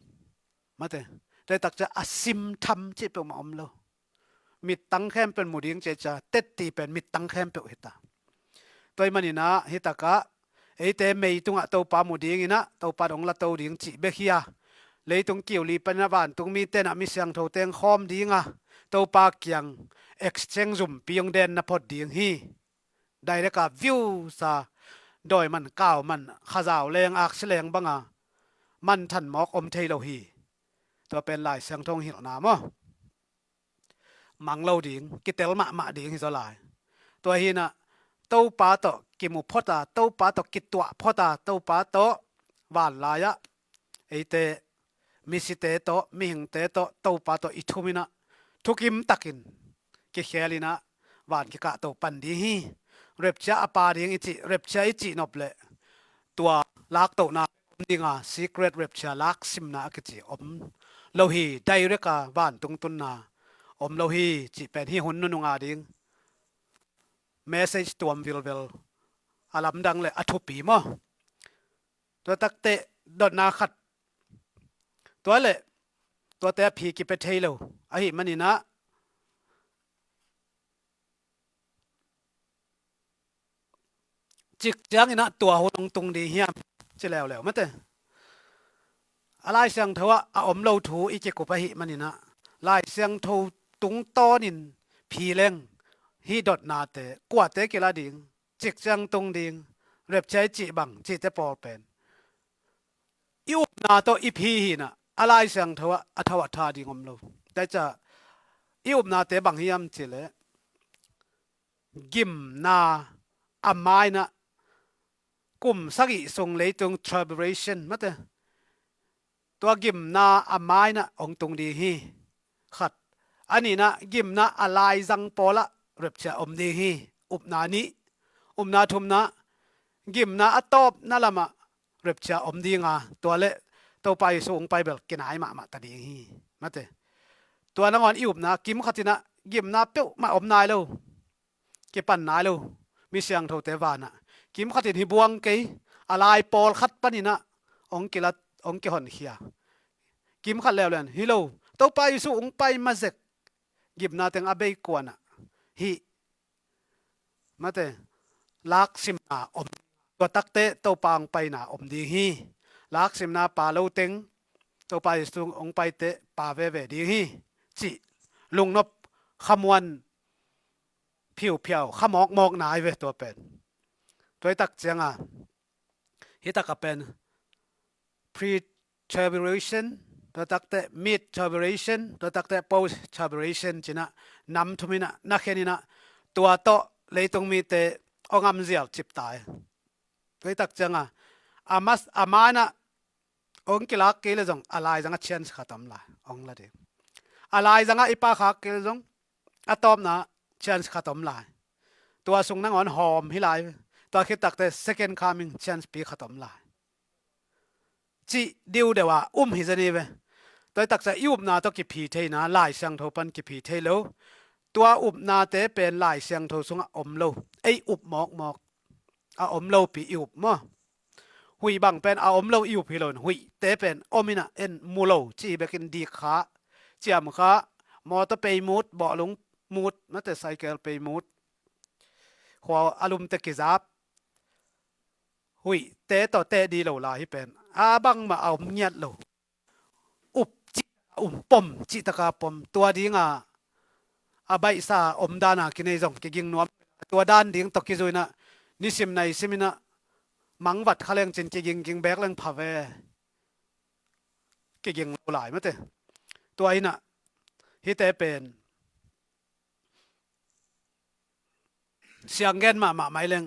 Mate, tua takcia a simtham cih peuhmah om lo. Mittang khempeuh in mu ding cih cia, tetti pen mittang khempeuh hi ta. Tua ahih maninah hih takah eite mei tungah Topa mu dinginah Topa dong la to ding cih bek hi a, leitung kiu li paninah vantung mite inah mi siangtho teng khawm dinga Topa kiang exchange zumpi hong den na phot ding hi. Direct a view sa, dawi man, kau man, khazau leng, aksi leng banga manthan mawk om thei lo hi. Tua pen Lai Siangtho hong hilhna maw? Mang lo ding, kitel mahmah ding hi zaw lai. Tua hinah Topa tawh kimu phota, Topa tawh kituah phota, Topa tawh vanlai-ah eite misite tawh, mihingte tawh, Topa tawh i thuminah thukim takin kikhelinah van kikahto pan ding hi. Rapture a pa ding i cih, rapture i cih nop leh tua laktohna om dinga secret rapture laksimna a kici om lo hi. Direct a vantung tunna om lo hi cih pen hih hun nununga ding message tuam vilvel, a lamdang le a thupi maw? Tua takteh dotna khat, tua le tuate a phi kipia thei lo ahih maninah, cik cianginah tua hun hong tung ding hiam ci leuleu mate. A Lai Siangtho ah a om lo thu i kikup ahih maninah, Lai Siangtho tungtawnin phi leng hih dotnate, kuate kila ding, cik ciang tung ding, rapture i cih bang cihte pawl pen i upna tawh i phi hinah, a Lai Siangtho ah a tho a tha ding om lo. Taica i upnate bang hiam cileh, gimna a mainah kum sagih sung leitung tribulation mate, tua gimna a mainah hong tung ding hi. Khat. A nihna, gimna a laizang pawlah rapture om ding hi. Upna nih. Upna thumna, gimna a tawpna lamah rapture om dinga, tua le Topa Jesu hong pai bel kinai mahmah ta ding hi. Mate. Tua nangawn i upna kimkhat inah gimna peuhmah om nai lo. Kipan nai lo. Mi siangthote vanah kimkhat in hi buang kei. A lai pawlkhat paninah hong kilat, hong kihonkhia. Kimkhat leuleu hi lo. Topa Jesu hong pai mazek gimna teng a bei kuanah hih mate laksimna om. Tua takte Topa hong paina om ding hi. Laksimna pa lo teng Topa Jesu hong paite pa veve ding hi. Cih lungnop khamuan phiuphiau khamawkmawk nai ve tua pen. Tua i tak cianga hih taka pen pre-tribulation, tua takte mid-tribulation, tua takte post-tribulation cinah nam thuminah na kheninah tua tawh leitung mite hong amzial ciptai. Tua i tak cianga a mas a mainah hong kilak kei le zong a laizanga chance khat om lai hong la ding. A laizanga i pakhak kei le zong a tawpna chance khat om lai. Tua sung nangawn hawm hi lai. Tua khit takte second coming chance pi khat om lai. Cih diudeuh a um hi zani ve. Tua i taksa i upna tawh kiphi theina Lai Siangtho pan kiphi thei lo. Tua upnate pen Lai Siangtho sungah om lo. Ei up mawkmawk a om lopi i up maw? Huih bang pen a om lo i up hi loin huihte pen om inah en mu lo ci bekin dik kha, ciam kha, mawtaw pei mut, bawhlung mut, mate cycle pei mut, khua a lumte kizap, huihte tawh teh di lo lai hi pen a bangmah a om ngiat lo. Up cih a um pom cih taka pom. Tua dinga a baihsa omdana kinei zong kiging nuam. Tua dan ding tawh kizuinah nisim nai siminah mangvat kha leng cin kiging ging bek leng pha ve. Kiging lo lai mate. Tua inah hihte pen sianggen mahmah mai leng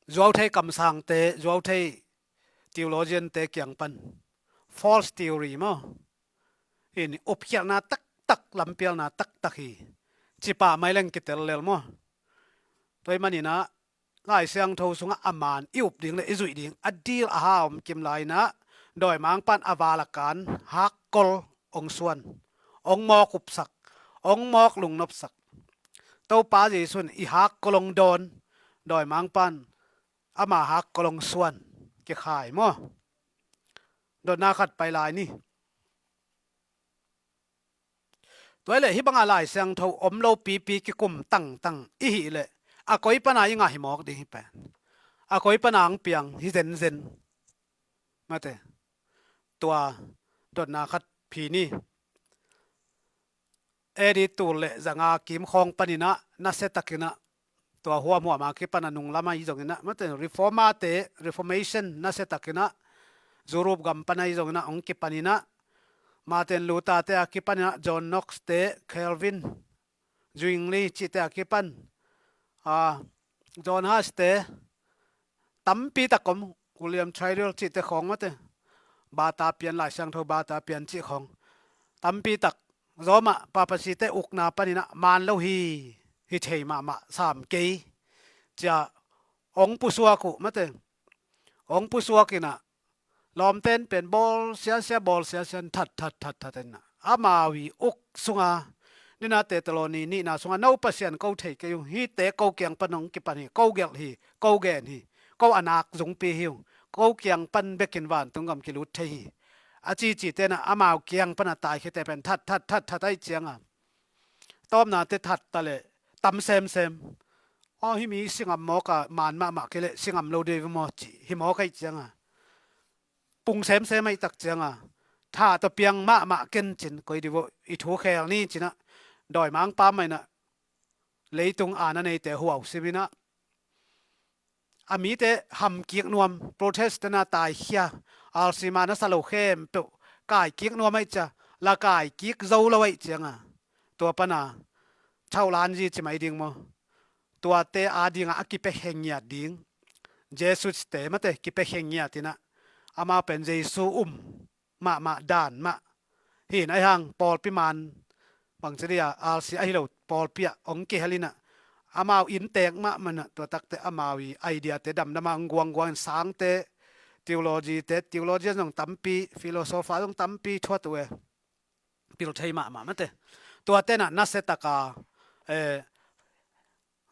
zuauthei kamsangte, zuauthei theologiante kiang pan false theory maw? Hih upkhialhna taktak, lampialna taktak hi. Cipah mai leng kitel lel maw? Tua i maninah Lai Siangtho sungah a man i up ding le i zuih ding a dil a ha om kim lai inah dawimangpan a val a kan hakkol hong suan, hong mawk upsak, hong mawk lungnopsak. Topa Jesu in i hakkol hong dawn, dawimangpan ama hakkol hong suan. Kikhai maw? Dotna khat pai lai ni. Tua i leh hih banga Lai Siangtho om lo pipi kikum tangtang i hih leh a koi pana i ngah hi mawk ding hi pen. A koi pana ang piang hi zenzen. Mate. Tua dotna khat phi ni. A D tul le zanga kimkhawng paninah nasiatakinah tua huamhuama kipana nunglam ahi zonginah mate reformate, reformation nasiatakinah Europe gam pan ahi zonginah hong kipaninah Martin Luther te a kipaninah John Knox te, Calvin, Zwingli cihte a kipan, a, John Huss te, tampi tak om, William Tyndale cihte khawng mate, bata pian, Lai Siangtho bata pian cih khawng tampi tak Roma papasite ukna paninah man lo hi, hi thei mahmah sam kei cia hong pusuak uh mate, hong pusuak inah lawmten pen bawl siasia, bawl siasia in that that that that inah amau i uk sunga nina Thessaloni nihna sunga no Pasian ko thei kei uh, hihte ko kiang pan hong kipan hi, ko gelh hi, ko gen hi, ko a nak zungpi hi uh, ko kiang pan bekin vantung gam kilut thei hi. A cici tenah amau kiang pana taikhite pen that that that that aih cianga tawpnate that ta le tam semsem. Aw, hih mi singam mawka man mahmah kei leh singam lo dei ve maw cih hi mawk aih cianga pung semsem aih tak cianga tha tawh piang mahmah ken cin koi divoh i thu khel ni cinah dawimangpa mainah leitung ana neite huau siminah a mite hamkik nuam, protest tena taikhia, alsima nasa lo khempeuh kaikik nuam aih cia, la kaikik zo lo aih cianga tua pana thauhlanzi ci mai ding maw? Tuate a dinga a kipia khengiat ding, Jesuste mate kipia khengiat inah amau pen Jesu um mahmah dan mah hi in aihang pawlpi man bangci dia alsi ahi lo pawlpi ah hong kihel inah amau inntek mahmah inah tua takte amau i ideate damdama hong guangguang in sangte, theologyte, theologian zong tampi, philosopher zong tampi thuat uh e. pil thei mahmah mate. Tua tenah nasia taka, eh,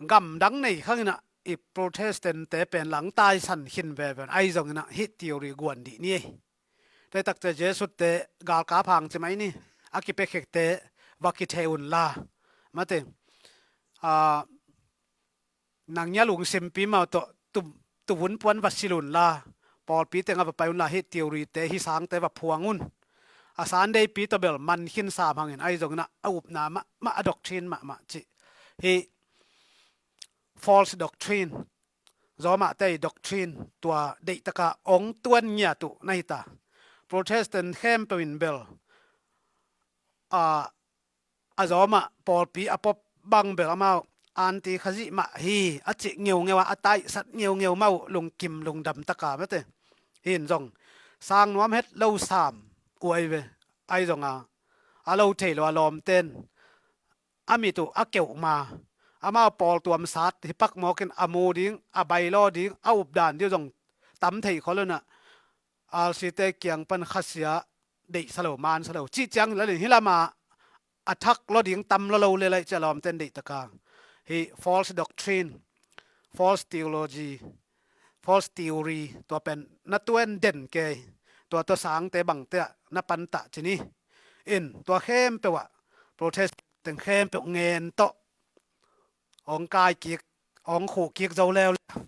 gamdang nei khanginah i Protestant te pen langtai san khin veve, ahi zonginah hih theory guan dih ni ei. Tua takte Jesuit te galkap hang ci mai ni, a kipiakhekte va kithei unla mate. Ah, nang nia lungsimpi mau tawh tu, tuvun puan va sil unla, pawlpi tengah va pai unla, hih theory te, hih sangte va phuang un. A Sunday pi tawh bel man khin sam hangin, ahi zonginah a upna mahmah, a doctrine mahmah cih, hih false doctrine, zawmah tei doctrine, tua deihtaka ong tuan ngiat uh na hita. Protestant khempeuh in bel, a, a zawmah pawlpi a pop bang bel amau anti Khazih mah hi a cih ngeungeu a, a taisat ngeungeu mah uh lungkim lungdam taka mate. Hin zong sang nuam het lo sam uh ahi ve. Ahi zonga a lo thei lo a lawmten a mit uh a keuh ma, amau pawl tuamsat hi pak mawkin a mu ding, a bailaw ding, a updan ding uh zong tam thei khol unah, R C te kiang pan khasia deihsa lo, mansa lo cih ciang lalin hih lama a thak law ding tam law lo le laih cia lawmten deihtaka hih false doctrine, false theology, false theory, tua pen na tuan den kei, tua tua sangte bangte ah na pantah ci ni. In tua khempeuh ah Protestant teng khempeuh ngen tawh ong kai kik, ong khuh kik zo leuleu.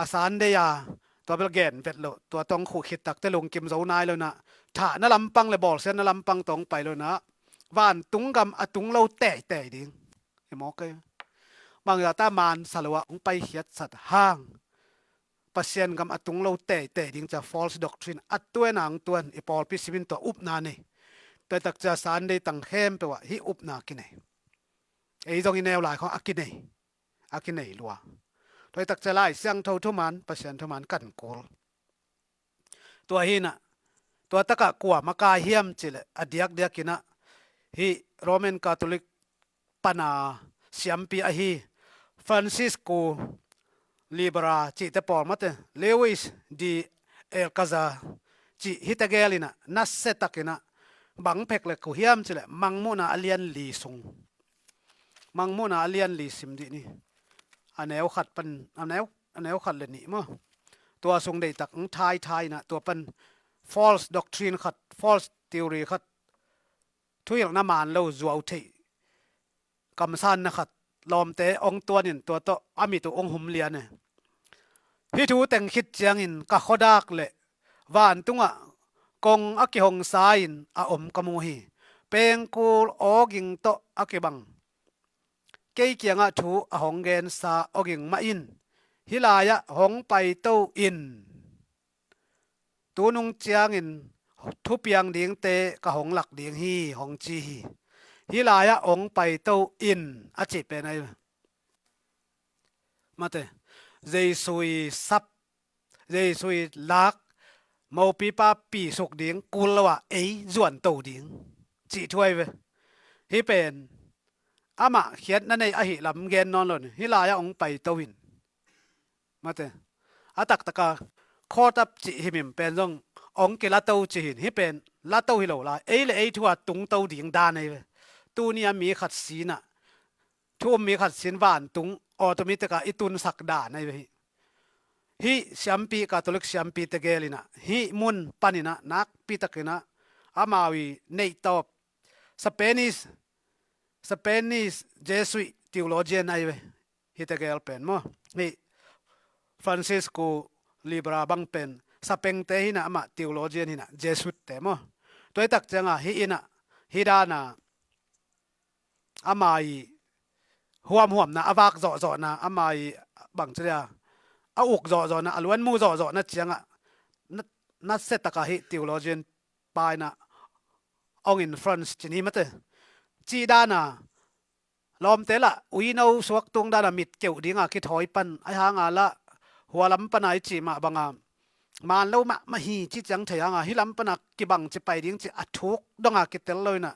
A Sunday a tua bel gen vet loh, tua tawh ong khuh khit takte lungkim zo nai lo inah, thahna lampang le bawlsiatna lampang tawh ong pai lo inah, vantung gam a tung lo teitei ding. Hi mawk ei. Bangzah ta mansa lo ah ong paikhiatsat hang Pasian gam a tung lo teitei ding cia false doctrine a tuan ang tuan i pawlpi simin tua upna nei. Tua tak cia Sunday tang khempeuh ah hih upna kinei. Ei zong i neu lai khawng a kinei, a kinei lua. Tua tak cia Lai Siangtho thuman, Pasian thuman kan kul. Tua hinah, tua takah kua makai hiam cileh a diakdiakinah hih Roman Catholic pana siampi ahi Francisco Libera cihte pawl mate, Luis de Alcazar cih hihte gel inah nasia takinah bang phek le kua hiam cileh Mangmuhna a lian li sung. Mangmuhna a lian li sim dih ni. A neu khat pan, a neu, a neu khat le nih maw. Tua sung deihtak ang thaithai inah tua pan false doctrine khat, false theory khat, thuhilhna man lo zuau theih kamsanna khat lawmte ong tuanin tua tawh a mit uh ong hum lian e. Hih thu teng khit ciangin ka khuadak le vantungah kong a kihongsa-in a om ka mu hi. Pengkul awging tawh a kibang kei kiangah thu a hong gensa awging mah in hih lai-ah hong paito in tunung ciangin thupiang dingte ka hong lak ding hi hong ci hi. Hih lai-ah hong paito in a cih pen ahi. Mate, Jesu i sap, Jesu i lak, mopipa pi suk ding kul lo ah ei zuanto ding cih thu ahi ve. Hih pen amah khiatna nei ahi lam gen nawn lo ni. Hih lai-ah hong paito in. Mate, a taktaka caught up cih himhim pen zong ong kilato cih hin, hih pen lato hi lo lai, ei le ei thu a tungto ding dan ahi ve. Tuni a mi khat sinah, thu um mi khat sin vantung automatic a i tunsak dan ahi ve hi. Hih siampi, Catholic siampi tegel inah hih mun paninah nakpi takinah amau i neihtawp Spanish, Spanish Jesuit theologian ahi ve. Hih tegel pen maw, hih Francisco Libera bang pen Spain te hinah, amah theologian hinah, Jesuit te maw. Tua i tak cianga hih inah, hih dana ama i huamhuamna a vak zawhzawhna, ama i bangci dia a uk zawhzawhna, a luanmu zawhzawhna ciangah na, nasia taka hih theologian pa inah ong influence ci ni mate. Cih dana lawmte lah uino suaktung dana mit keuh dinga kithawi pan, ahi hanga lah hua lam pana i cih mah banga man lo mahmah hi cih ciang thei hanga, hih lam pana kibang ci pai ding cih a thuk donga kitel lo inah,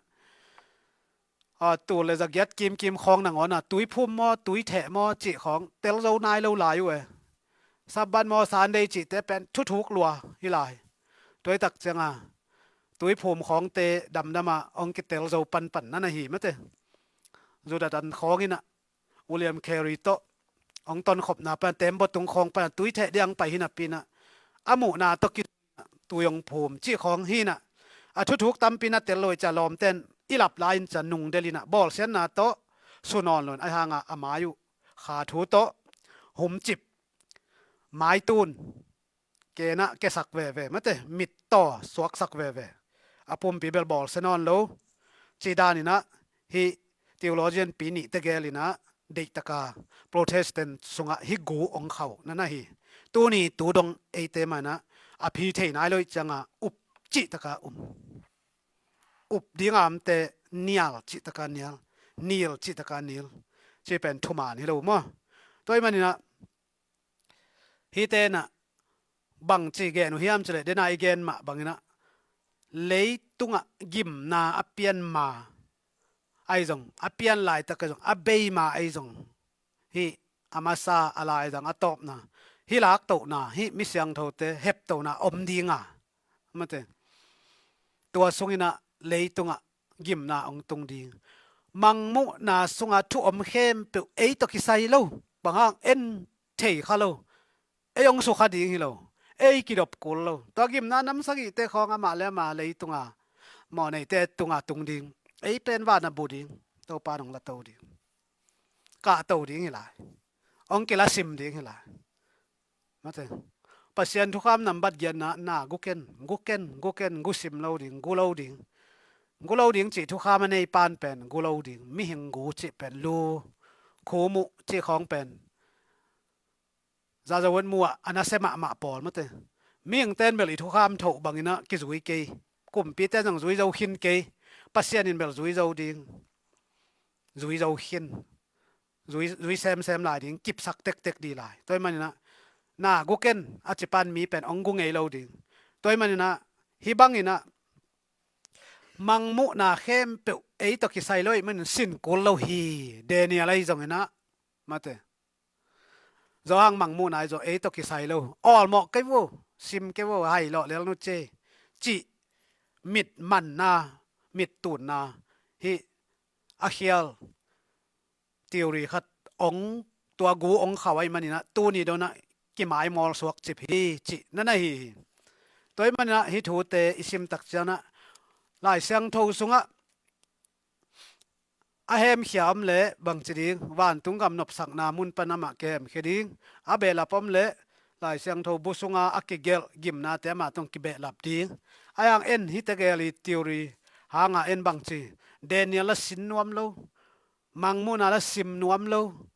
a, tul le zagiat kimkim khawng nangawna tuiphum maw, tuitheh maw cih khawng tel zo nai lo lai uh e. Sabbath maw, Sunday cihte pen thuthuk lua hi lai. Tua i tak cianga tuiphum khawngte damdama hong kitel zo panpan na na hi mate. Judah dan khawng inah William Carey tawh hong tonkhopna pana tembaw tung khawng pana tuitheh diang pai hinapinah a muhna tawh ki tui hong phum cih khawng hinah a thuthuk tampi na tel lo i cia lawmten i lap lai in cia nungdel inah bawlsiatna tawh sunawn lon ahi hanga a mai uh kha thu tawh humcip maitun kenah kesak veve mate, mittaw suaksak veve. A pumpi bel bawlsia nawn lo. Cih daninah hih theologian pi nih tegel inah deihtaka Protestant sungah hih gu ong khauh na na hi. Tuni tu dong eite manah a phi thei nai lo ih cianga up cihtaka um. Up dinga amte nial cihtaka nial, nil cihtaka nil. Cih pen thuman hi lo maw? Tua ih maninah hihte inah bangci gen uh hiam cileh dena i gen mah banginah leitungah gimna a pianma ahi zong, a pian laitak ahi zong, a beima ahi zong, hih a masa a laidang a tawpna, hih laktohna, hih misiangthote heptohna om dinga mate. Tua sunginah leitungah gimna hong tung ding. Mangmuhna sunga thu om khempeuh ei tawh kisai lo. Banghang en thei kha lo. Ei hong sukha ding hi lo. Ei kidop kul lo. Tua gimna nam sagihte khawng amah le amah leitunga mawhneite tunga tung ding. Ei pen vana bu ding. Topa nong la to ding. Kahto ding hi lai. Hong kila sim ding hi lai. Mate. Pasian thukham nambat giatna na guken, guken, guken, gusim lo ding, gu lo ding. Gu lo ding cih thukham a nei pan pen gu lo ding, mihing gu cih pen lu, khumuh cih khawng pen zazawen muah a nasia mahmah pawl mate. Mihing ten bel i thukham thoh banginah kizui kei. Kumpi ten zong zui zo khin kei. Pasian in bel zui zo ding. Zui zo khin. Zui, zui semsem lai ding, kipsak tektek di lai. Tua ih maninah na guken a cipan mi pen hong gu ngei lo ding. Tua ih maninah hih banginah mangmuhna khempeuh ei tawh kisai lo ih manin sin kul lo hi. Daniel ahi zonginah mate. Zawhang mangmuhna ahi zong ei tawh kisai lo. Awlmawh kei vo, sim kei vo, hai lawh lel nu ce. Cih mit manna, mit tunna hih a khial theory khat ong tua gu ong khauh ahi maninah tuni donah kimaimawl suak cip hi cih na na hi hi. Tua ih maninah hih thute i simtak cianah Lai Siangtho sungah a hemkhia om leh bangci ding, vantung gam nopsakna mun pan amah kihemkhia ding, a behlap om leh Lai Siangtho bu sunga a kigelh gimnate amah tong kibehlap ding. Ahi hang en hih tegel i theory hanga en bangci, Daniel la sin nuam lo, mangmuhna la sim nuam lo,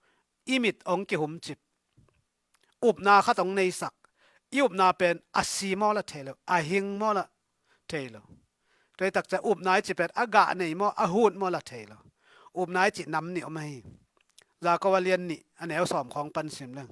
i mit hong kihumcip. Upna khat hong neisak. I upna pen a si maw la thei lo, a hing maw la thei lo. Tua ih takcia upna i cih pen a gah nei maw, a hut maw la thei lo. Upna i cih nam nih om ahi. Jakob a lian nih a neu sawm khawng pan sim leng.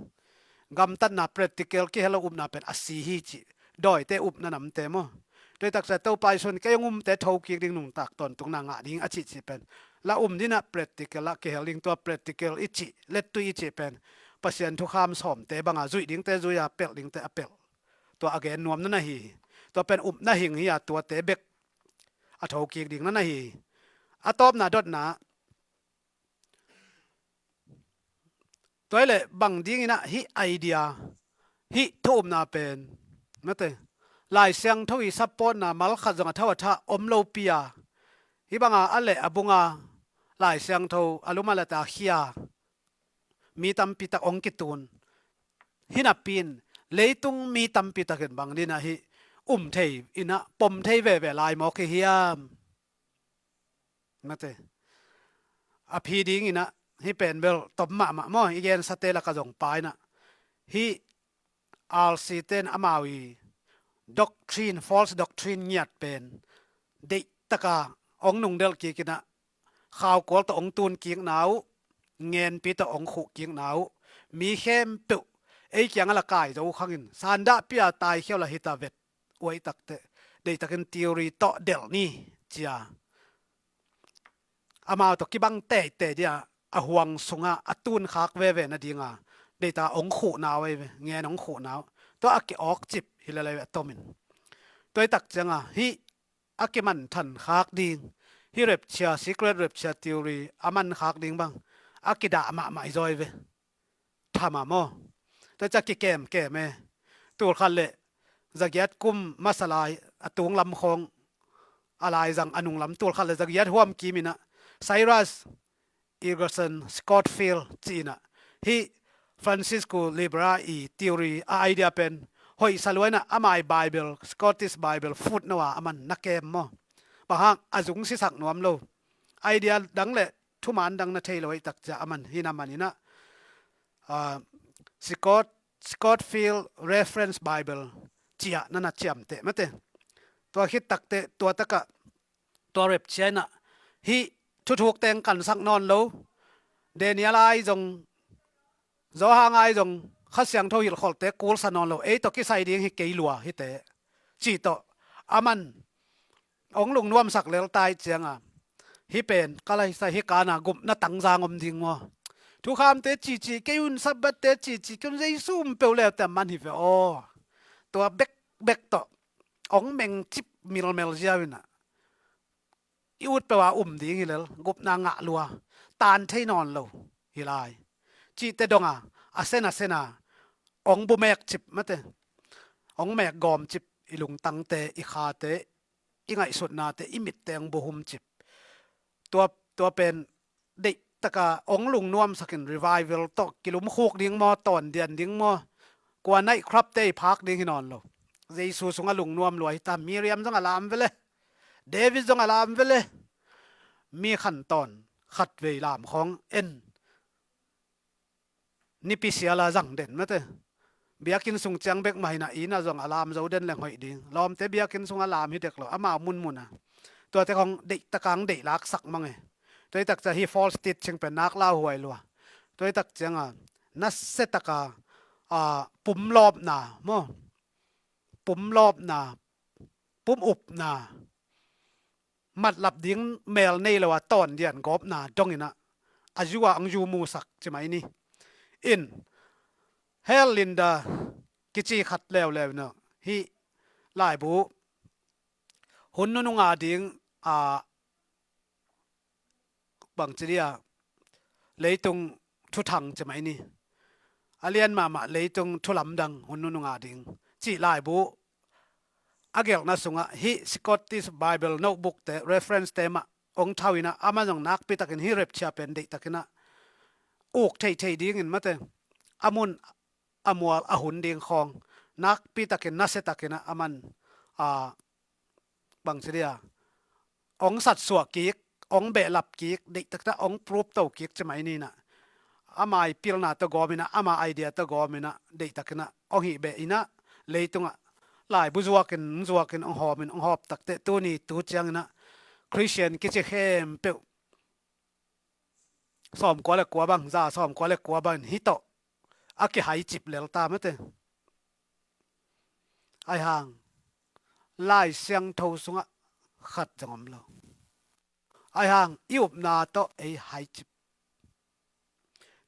Gamtatna practical kihel lo upna pen a si hi cih. Dawite upna namte maw. Tua ih takcia Topa Jesu in kei hong umte thokik ding nuntak tawntungna ngah ding a cihcih pen la um dinah practical ah kihel ding, tua practical i cih, lettui i cih pen Pasian thukham sawmte banga zuih dingte zui a, pelh dingte a pelh. Tua a gen nuam na na hi hi. Tua pen upna hing hi a, tuate bek a thokik ding na na hi hi. A tawpna dotna tua ih leh bang dinginah hih idea, hih thu upna pen mate, Lai Siangtho i supportna mal khat zong a tho a thah om lopi a, hih banga a leh a bunga Lai Siangtho a lum a lata khia mi tampi tak hong kitun. Hinapi in leitung mi tampi takin bang dinah hih um thei inah pom thei veve lai mawk hi hiam? Mate. A phi dinginah hih pen bel tom mahmah maw, i gensate laka zong pa inah hih R C ten amau i doctrine, false doctrine ngiat pen deihtaka hong nungdelh kikinah khaukual tawh hong tunkikna uh, ngenpi tawh hong khuhkikna uh, mi khempeuh ei kiangah la kai zo khangin sandahpi a taikhiau la hita vet uai takteh deihtakin theory tawh delh ni cia. Amau tawh kibang teitei dia a huang sungah a tunkhak veve nadinga deita hong khuhna uh ahi ve, ngen hong khuhna uh. Tua a ki-awk cip hi lelei a tomin. Tua i tak cianga hih a kiman than khak ding, hih rapture, secret rapture theory a man khak ding bang a kidah mahmah hi zaw hi ve. Tham a maw? Tua ciang kikem kem e. Tul khat le zagiat kum masa lai a tung lam khawng a lai zang a nung lam tul khat le zagiat huam kim in ah Cyrus Egerton Scofield ci in ah hih Francisco Libera i theory a idea pen hoih sa lua in ah ama i Bible, Scottish Bible footnote a aman na kem maw? Bang hang a zung sisak nuam lo. Idea dang le thuman dang na thei lo ahih tak ciang aman hi na man in ah, ah, Scott, Scofield Reference Bible ci-ah na na ciamteh mate. Tua khit takteh tua takah tua rapture in ah hih thuthuk teng kansak nawn lo. Daniel ai zong, Johan ai zong Kha Siangtho hilhkholhte kulsa nawn lo. Ei tawh kisai ding hi kei lua hite cih tawh aman hong lungnuamsak lel ta ahih ciangin hih pen ka laisai hi kana gupna tangzang om ding maw? Thukhamte cici kei un, Sabbath-te cici kei un, Jesu um peuh le teh man hi ve aw. Tua bekbek tawh hong mengcip milmel ziau in ah i ut peuh a um ding hi lel, gupna ngah lua, tan thei nawn lo hi lai. Cihte dong a, a sen a sen a hong bu mek cip mate, hong mek gawm cip i lungtangte, i khate, i ngaihsutnate, i mitte hong bu hum cip. Tua, tua pen deih taka hong lungnuamsakin revival tawh kilumkhuk ding maw, tawndian ding maw, kua night club-te i phak ding hi nawn lo. Jesu sungah lungnuam lua hi ta, Miriam zong a lam vele, David zong a lam vele. Mi khantawn khatvei lam khawng en, nipi siala zang den mate. Biakinn sung ciang bek mah hi na, inn ah zong a lam zo den leng hoih ding. Lawmte biakinn sungah lam hi dek lo, amau munmun a. Tuate khawng deih taka hong deih laksak mang e. Tua hi tak ciang hih false teaching pen nak lauhuai lua. Tua hi tak cianga nasia taka, a, pumlawpna maw, pumlawpna, pumupna, matlap ding mel nei lo a tawndian gawpna dong in ah a zu ah hong zu musak ci mai ni. In, Hell in the kici khat leuleu in ah hih laibu hun nunung a ding, a, bangci dia, leitung thuthang ci mai ni. A lian mahmah leitung thulamdang hun nunung a ding cih laibu a gelhna sungah hih Scottish Bible notebook-te, reference-te mah hong thau in ah, amah zong nakpi takin hih rapture pen deih takin ah uk theihtheih dingin mate, a mun a mual a hun ding khawng nakpi takin nasia takin ah aman, a, bangci dia, hong satsuah kik, hong behlap kik, deih takin ah hong prove to kik ci mai ni in ah, ama i pilna tawh gawm in ah, ama idea tawh gawm in ah, deih takin ah hong hih beh in ah, leitungah laibu zuakin, zuakin hong hawmin, hong hawp takteh tuni tu ciangin ah Christian kici khempeuh sawmkua le kua bang, za sawmkua le kua bang hih tawh a kihaicip lel ta mate. Aihang Lai Siangtho sungah khat zong om lo. Aihang i upna tawh ei haicip.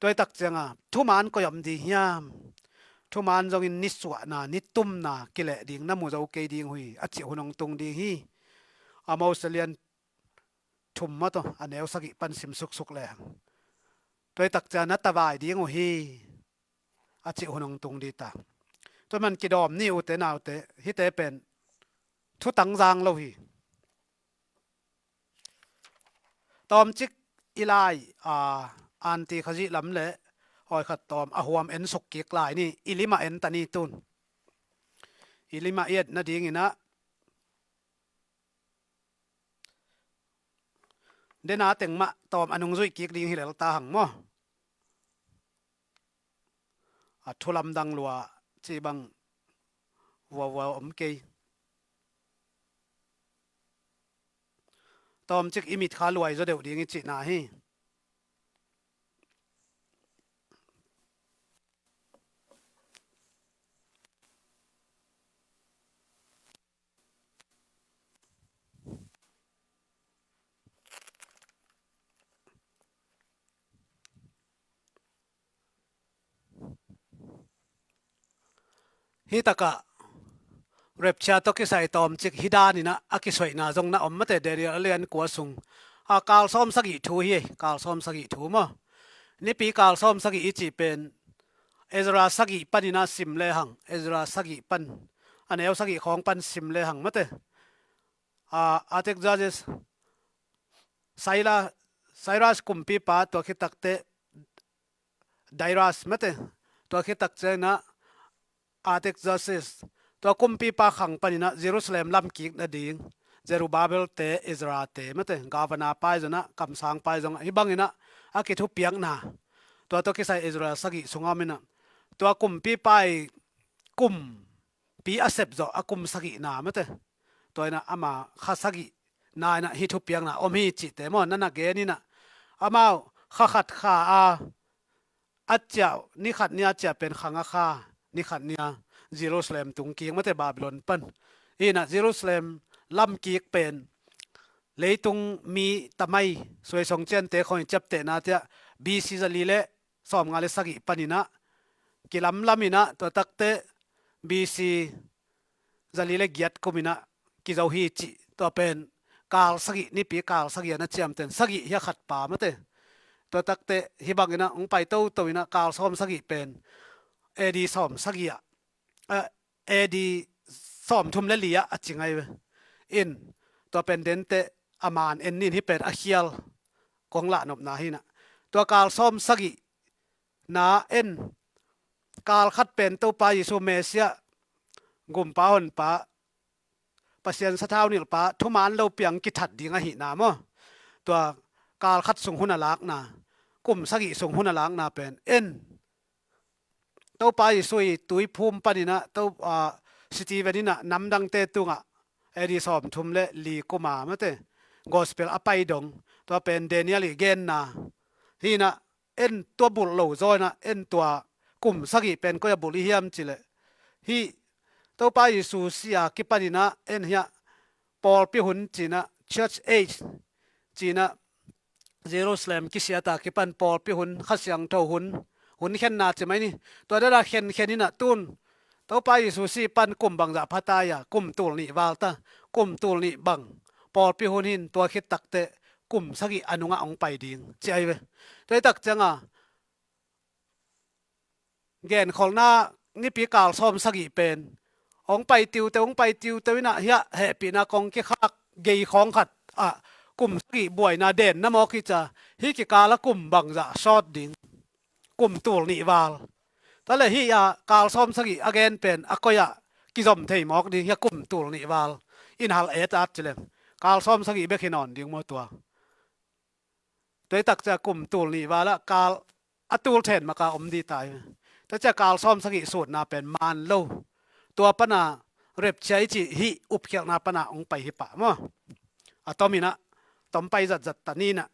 Tua hi tak cianga thuman koi om ding hiam? Thuman zongin nisuahna, nitumna kileh ding, na mu zo kei ding uh hi, a cih hun hong tung ding hi. Amos a lian thum mah tawh a neu sagih pan sim suksuk leng. Tua hi tak cianga na tavai ding uh hi, a cih hun hong tung ding ta. Tua man kidawm ni ute naute, hihte pen thutang zang lo hi. Tawmcik i lai, a, anti Khazih lam le hawi khat tawm a huam en suk kik lai ni, i limah en ta ni tun. I limah i et nadingin ah dena teng mah tawm a nungzuih kik ding hi lel ta hang maw? A thulamdang lua cih bang vuavua om kei. Tawmcik i mitkha luai zaw deuh ding i cihna hi. Hih takah rapture tawh kisai tawmcik hi daninah a kisoihna zong na om mate, Daniel a lian kua sung. A, kal sawm sagih thu hi, kal sawm sagih thu maw? Nipi kal sawm sagih i cih pen Ezra sagih paninah sim lehang, Ezra sagih pan, a neu sagih khawng pan sim lehang mate. A, Artaxerxes, Cyrus, Cyrus kumpipa, tua khit takteh Darius mate, tua khit tak cianginah Artaxerxes, tua kumpipa khang paninah Jerusalem lamkik nading Zerubbabel te, Ezra te mate, governor pa i zonah, kamsang pa i zongah, hih banginah a kithupiakna, tua tawh kisai Ezra sagih sungah om inah, tua kumpipa i kumpi a sepzawh a kum sagihna mate, tua inah ama kha sagihna inah hih thupiakna om hi cihte maw, na na gen inah, amau kha khat kha a, a ciah, ni khat ni a ciah pen khang a kha, ni khat ni a Jerusalem tung kik mate, Babylon pan. Hinah Jerusalem lamkik pen leitung mi tamai suaisong ciante khawng i ciaptehna tiah B C zali le sawmnga le sagih paninah kilamlam inah, tua takteh B C zali le giat kuminah kizo hi cih, tua pen kal sagih, nipi kal sagih a na ciamten sagih hi a khat pa mate. Tua takteh hih banginah hong pai toto inah kal sawm sagih pen A D sawm sagih ah, eh, A D sawm thum le li ah a ci ngai ve. In, tua pen denteh a man en nin, hih pen a khial kong lahnopna hinah. Tua kal sawm sagih na en, kal khat pen Topa Jesu Messiah, gumpa honpa, Pasian sathau nilhpa, thuman lo piang kithat ding ahihna maw? Tua kal khat sung hun a lakna, kum sagih sung hun a lakna pen en, Topa Jesu i tuiphum paninah, to, a, Stephen inah namdangte tungah A D sawm thum le li kuma mate, gospel a pai dong, tua pen Daniel i genna hinah, en tua bulh lo zaw inah, en tua kum sagih pen koi a bulh i hiam cileh, hih Topa Jesu si a kipaninah en hiah pawlpi hun cinah, church age cinah, Jerusalem kisiata kipan pawlpi hun, Kha Siangtho hun, hun khenna ci mai ni. Tua dada khenkhen inah tun Topa Jesu si pan kum bangzah pha ta ia, kum tul nih val ta, kum tul nih bang pawlpi hun hin, tua khit takteh kum sagih a nungah hong pai ding ci ahi ve. Tua hi tak cianga genkholhna nipi kal sawm sagih pen hong pai tiute, hong pai tiute inah hiah hehpihna kong kikhak gei khawng khat ah kum sagih buaina den na mawk hi cia, hih kikal a kum bangzah sawt ding, kum tul nih val. Tua le hih a kal sawm sagih a gen pen a koi ah kizom thei mawk ding, hiah kum tul nih val in hal et at cilem, kal sawm sagih bek hi nawn ding maw tua? Tua hi tak cia kum tul nih val ah kal a tul then maka om dita hi. Tua cia kal sawm sagih sutna pen man lo. Tua pana rapture i cih hih upkhialhna pana hong pai hi pah maw? A tom inah, tom pai zatzat ta ni inah.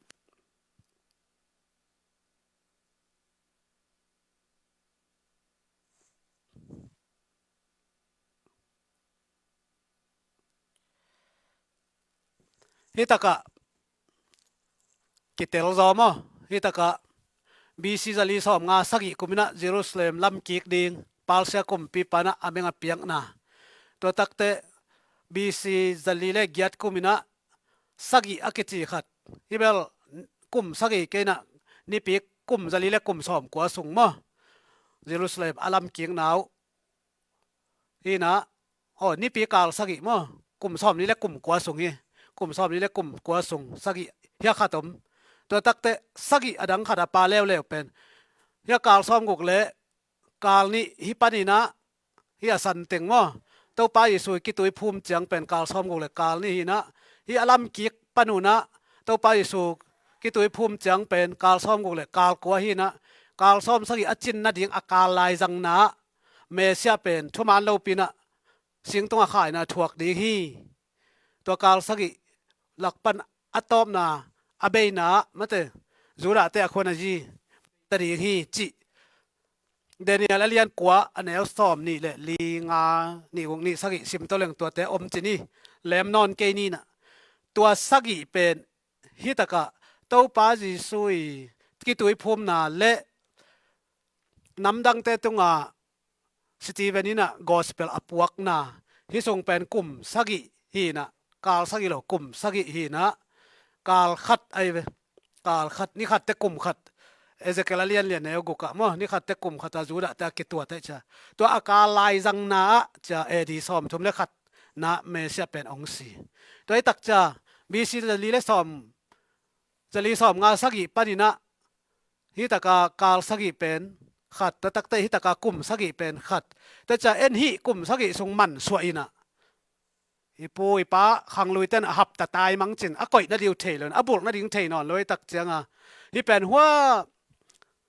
Hih takah kitel zaw maw? Hih takah B C zali sawmnga sagih kuminah Jerusalem lamkik ding Persia kumpipa inah a meng a piakna. Tua takteh B C zali le giat kuminah sagih a kici khat. Hih bel kum sagih kei inah nipi kum zali le kum sawmkua sung maw? Jerusalem a lamkikna uh. Hinah, aw, nipi kal sagih maw? Kum sawmli le kum kua sung hi. Kum sawmli le kum kua sung sagih hiah khat om. Tua takteh sagih a dang khat a pa leuleu pen hiah kal sawmguk le kal nih hi paninah, hih a santeng maw? Topa Jesu i kituiphum ciang pen kal sawmguk le kal nih hinah, hih a lamkik panunah Topa Jesu kituiphum ciang pen kal sawmguk le kal kua hinah, kal sawm sagih a cin nading a kal laizangna ah Messiah pen thuman lopi inah singtungah khaina thuak ding hi. Tua kal sagih lak pan a tawpna, a beina ah mate, Judah te a khuan a zi ta ding hi cih Daniel a lian kua a neu sawm nih le li, nga, nih guk, nih sagih sim to leng tuate om ci ni. Lem nawn kei ni inah. Tua sagih pen hih takah Topa Jesu i kituiphumna le namdangte tungah Stephen inah gospel a puakna, Hih sung pen kum sagih hi inah, kal sagih lo, kum sagih hi inah, kal khat ahi ve. Kal khat, ni khat te kum khat. Ezekiel a lian lian neu guk ah maw, ni khat te kum khat a Judah te a kituat ahi cia. Tua a kal laizangna ah cia A D sawmthum le khat na Messiah pen hong si. Tua hi tak cia B C zali le sawm, zali sawm nga sagih paninah, hih taka kal sagih pen khat, tua takte hih taka kum sagih pen khat. Tua cia en hih kum sagih sung mansuah inah, i pu i pa khanglui ten a hapta tai mang cin a koih nading thei lo, a bulh nading thei nawn lo hi tak cianga, hih pen hua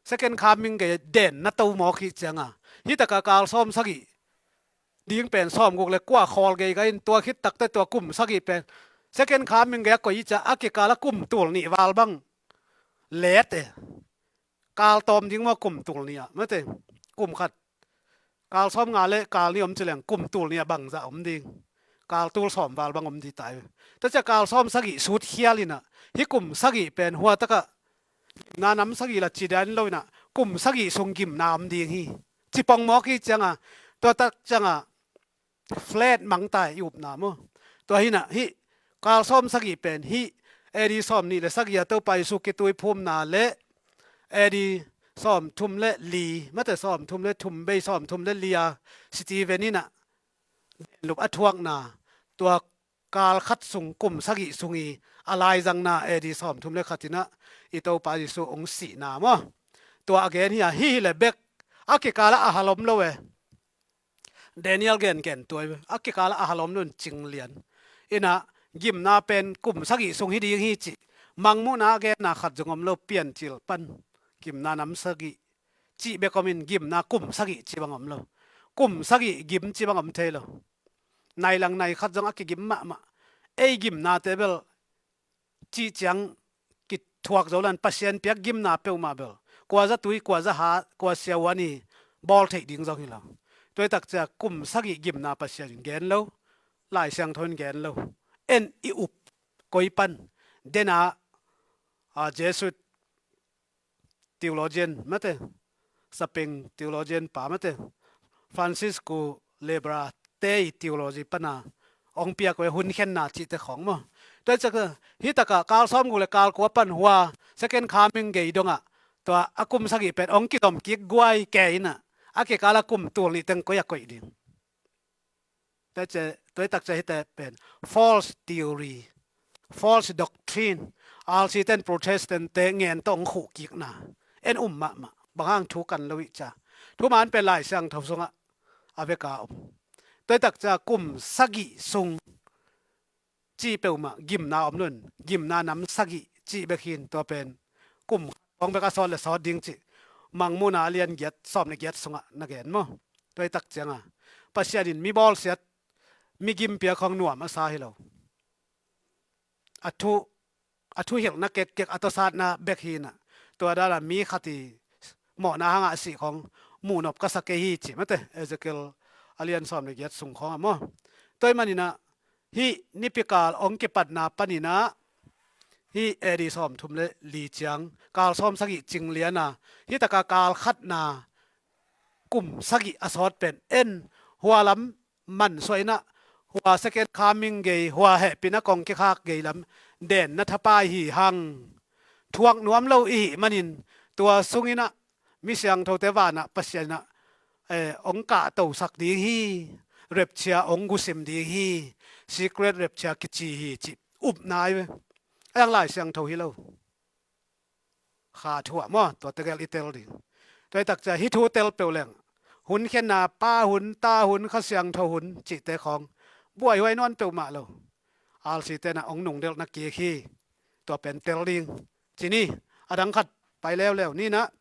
second coming gei den na to mawk hi cianga, hih taka kal sawm sagih ding pen sawm guk le kua khawl gei ka in, tua khit takte tua kum sagih pen second coming gei a koih hi cia, a kikal a kum tul nih val bang let e. Kal tawm ding maw, kum tul nih ah, mate, kum khat kal sawm nga le kal nih om ci leng kum tul nih ah bangzah om ding? Kal tul sawm val bang om ding tai. Tua cia kal sawm sagih sut khial inah, hih kum sagih pen hua takah na nam sagih la ci dan lo inah, kum sagih sung gimna om ding hi ci pong mawk hi cianga, tua tak cianga flat mang tai i upna maw. Tua hinah hih kal sawm sagih pen hih A D sawm nih le sagih a Topa Jesu kituiphumna le A D sawm thum le li, mate, sawm thum le thum bei, sawm thum le li a Stephen inah denlup a thuakna, tua kal khat sung, kum sagih sung i a laizangna A D sawm thum le khat inah i Topa Jesu hong sihna maw. Tua a gen hi a, hih hi le bek a kikal ah a hal om lo e. Daniel gengen tua a kikal ah a hal om lo in cing lian. Inah gimna pen kum sagih sung hi ding hi cih Mangmuhna a genna khat zong om lo, Piancil pan gimna nam sagih cih bek om in gimna kum sagih cih bang om lo. Kum sagih gim cih bang om thei lo. Nai lang nai khat zong a kigim mahmah. Ei gimnate bel cih ciang kithuak zo lan Pasian piak gimna peuhmah bel kua za tui, kua za ha, kua siahuan i bawl theih ding zong hi lo. Tua hi tak cia kum sagih gimna Pasian in gen lo, Lai Siangtho in gen lo. En i up koi pan dena, a, Jesuit theologian mate, Sapeng theologian pa mate, Francisco Lebra te i theology pana hong piak ve, hun khenna cihte khawng maw. Tua hi ciang hih takah kal sawm guk le kal kua pan hua second coming gei dongah tua a kum sagih pen hong kizom kik guai kei inah, a kikal a kum tul nih teng koi a koih ding? Tua hi tak cia hihte pen false theory, false doctrine, R C ten Protestant te ngen tawh hong khuh kikna en um mahmah. Bang hang thu kan lo ih cia, thuman pen Lai Siangtho sungah a veka um. Tua hi tak cia kum sagih sung cih peuhmah gimna om lo in, gimna nam sagih cih bek hi in, tua pen kum khat khawng bek a sawt le sawt ding cih Mangmuhna a lian giat, sawm le giat sungah na gen maw. Tua hi tak cianga Pasian in mi bawlsiat, mi gimpiak khawng nuam a sa hi lo. A thu, a thuhilhna kekkek a tawsatna bek hi inah, tua dana mi khat i mawhna hangah a sih khawng muhnop ka sa kei hi ci mate, Ezekiel a lian sawm le giat sung khawngah maw. Tua hi maninah hih nipikal hong kipatna paninah hih A D sawm thum le li ciang kal sawm sagih cing liana, hih taka kal khatna kum sagih a sawt pen en hua lam mansuah inah, hua second coming gei, hua hehpihna kong kikhak gei lam den na thapai hi hang. Thuak nuam lo i hih manin tua sunginah mi siangthote vanah Pasian inah, eh, hong kahtosak ding hi, rapture hong gusim ding hi, secret rapture kici hi cih upna ahi ve. A yang Lai Siangtho hi lo. Kha thu ah maw, tua tegel i tel ding. Tua hi tak cia hih thu tel peuh leng, hun khenna, Pa hun, Ta hun, Kha Siangtho hun cihte khawng buaihuai nawn peuhmah lo. R C tenah hong nungdelhna kik hi. Tua pen tel ding ci ni. A dang khat pai leuleu ninah.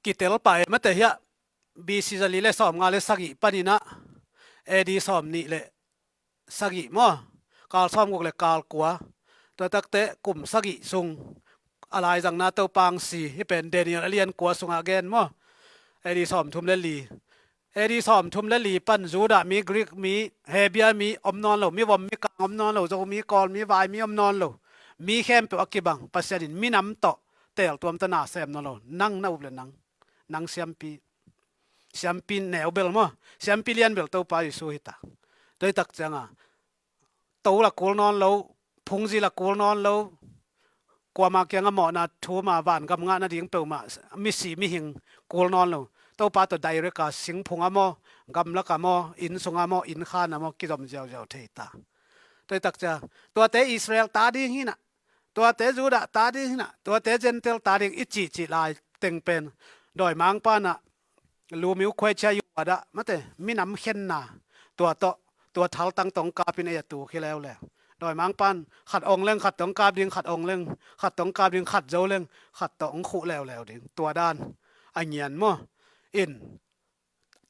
Kitel pai mate hiah, B C zali le sawm nga le sagih paninah A D sawm nih le sagih maw, kal sawm guk le kal kua, tua takte kum sagih sung a laizangna Topa hong si, hih pen Daniel a lian kua sungah gen maw. A D sawm thum le li, A D sawm thum le li pan Judah mi, Greek mi, Hebia mi om nawn lo, mi vom mi kang om nawn lo, Zo mi, Kawl mi, Vai mi om nawn lo. Mi khempeuh a kibang Pasian in minam tawh teeltuam tawh na sem nawn lo. Nang na up le nang, nang siampi, siampi neu bel maw, siampi lian bel Topa Jesu hi ta. Tua hi tak cianga to la kul nawn lo, phungzi la kul nawn lo, kuama kianga mawhna thuma vangam ngah nading peuhmah misi mihing kul nawn lo. Topa tawh direct a singphung a maw, gamlak a maw, inn sunga maw, inn khan a maw, kizom ziauziau thei ta. Tua hi tak cia tuate Israel ta ding hinah, tuate Judah ta ding hinah, tuate Gentile ta ding i cihcih lai teng pen dawimangpa nah lumiu khuaichia yuadah mate minam khenna tua tawh, tua thaltang tawh hong kapin ei a tu khi leuleu. Dawimangpan khat ong leng khat tawh hong kap ding, khat ong leng khat tawh hong kap ding, khat zo leng khat tawh hong khuh leuleu ding. Tua dan a ngian maw? In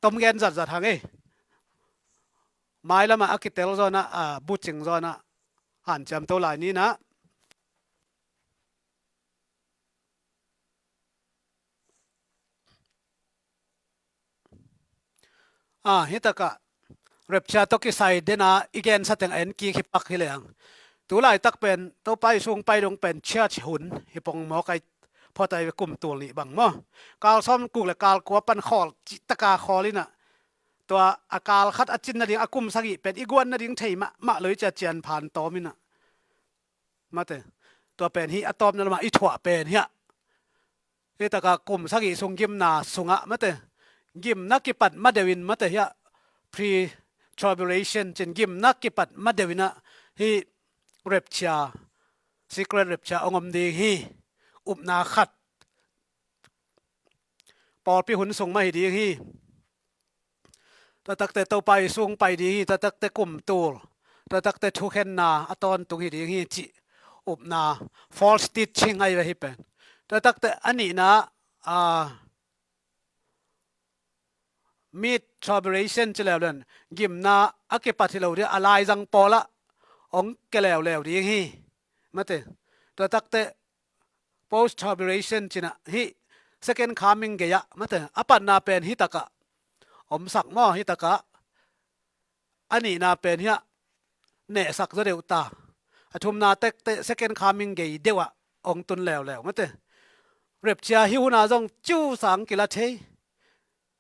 tomgen zatzat hang ei. Mailamah a kitel zawnah, a bucing zawnah hanciam to lai ninah. A, hitakah rapture tawh kisai dena i gensa teng a en kik hi pak hi leng. Tu laitak pen Topa i sung pai dong pen church hun hi pong mawk ai, phawt ai ve kum tul nih bang maw. Kal sawm kuk le kal kua pan khawl cih taka khawl inah. Tua a kal khat a cin nading a kum sagih pen i guan nading thei mahmah lo i cia cian phan tawm inah. Mate. Tua pen hi a tawpna lamah i thuah pen hiah. Hitaka kum sagih sung gimna sungah mate. Gimna kipat madeuh in mate hiah. Pre-tribulation cin gimna kipat madeuh inah hi rapture, secret rapture ong om ding hi. Upna khat. Pawlpi hun sung mah hi ding hi. Tua takte Topa i sung pai ding hi, tua takte kum tul, tua takte thukhenna a tawntung hi ding hi cih upna, false teaching ahi ve hi pen. Tua takte a nihna, a, mid tribulation ci leuleu in gimna a kipat hi lo ding a laizang pawlah hong kia leuleu ding hi. Mate. Tua takte post tribulation cinah hi second coming gei-ah mate a patna pen hitakah omsak maw, hitakah a nihna pen hiah nehsak zaw deuh ta. A thumna tekte second coming gei deuh ah hong tun leuleu mate. Rapture hi huna zong ciusa hong kila thei.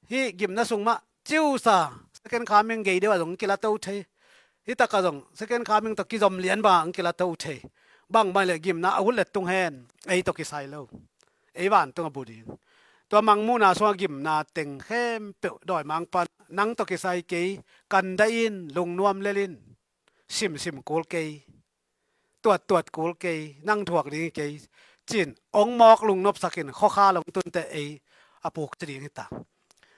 Hi gimna sung mah ciusa second coming gei deuh ah zong kila to thei. Hitakah zong second coming tawh kizom lian bang ang kila to thei. Bangmah le gimna a hun le tung hen ei tawh kisai lo. Ei vantung a bu ding. Tua mangmuhna sungah gimna teng khempeuh dawimangpan nang tawh kisai kei, kandah in, lungnuam lel in, simsim kul kei, tuattuat kul kei, nang thuak ding hi kei, cin ong mawk lungnopsakin khuakha long tunte ei a puk ci ding hita.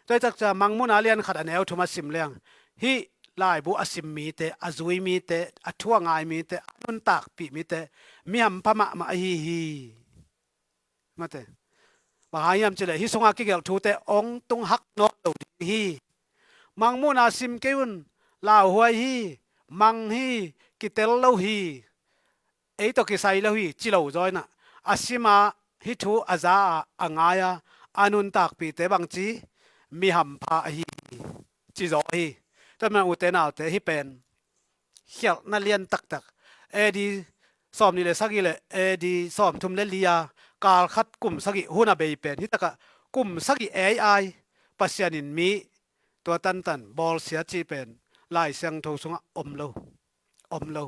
Tua hi takcia mangmuhna lian khat a neu thum a sim leng hih laibu a sim mite, a zui mite, a thu a ngai mite, a nuntakpih mite mi hampha mahmah ahi hi. Mate. Bang hang hiam cileh hih sunga kigelh thute ong tung hak nawn lo ding hi. Mangmuhna sim kei un, lauhuai hi, mang hi, kitel lo hi. Ei tawh kisai lo hi ci lo zaw inah a sima hih thu a za a, a ngai a, a nuntakpihte bangci mi hampha ahi hi ci zaw hi. Tua man ute naute hih pen khialhna lian taktak. A D sawm nih le sagih le A D sawm thum le li a kal khat kum sagih hun a bei pen hitakah kum sagih ei ai Pasian in mi tua tantan bawlsia cih pen Lai Siangtho sungah om lo. Om lo.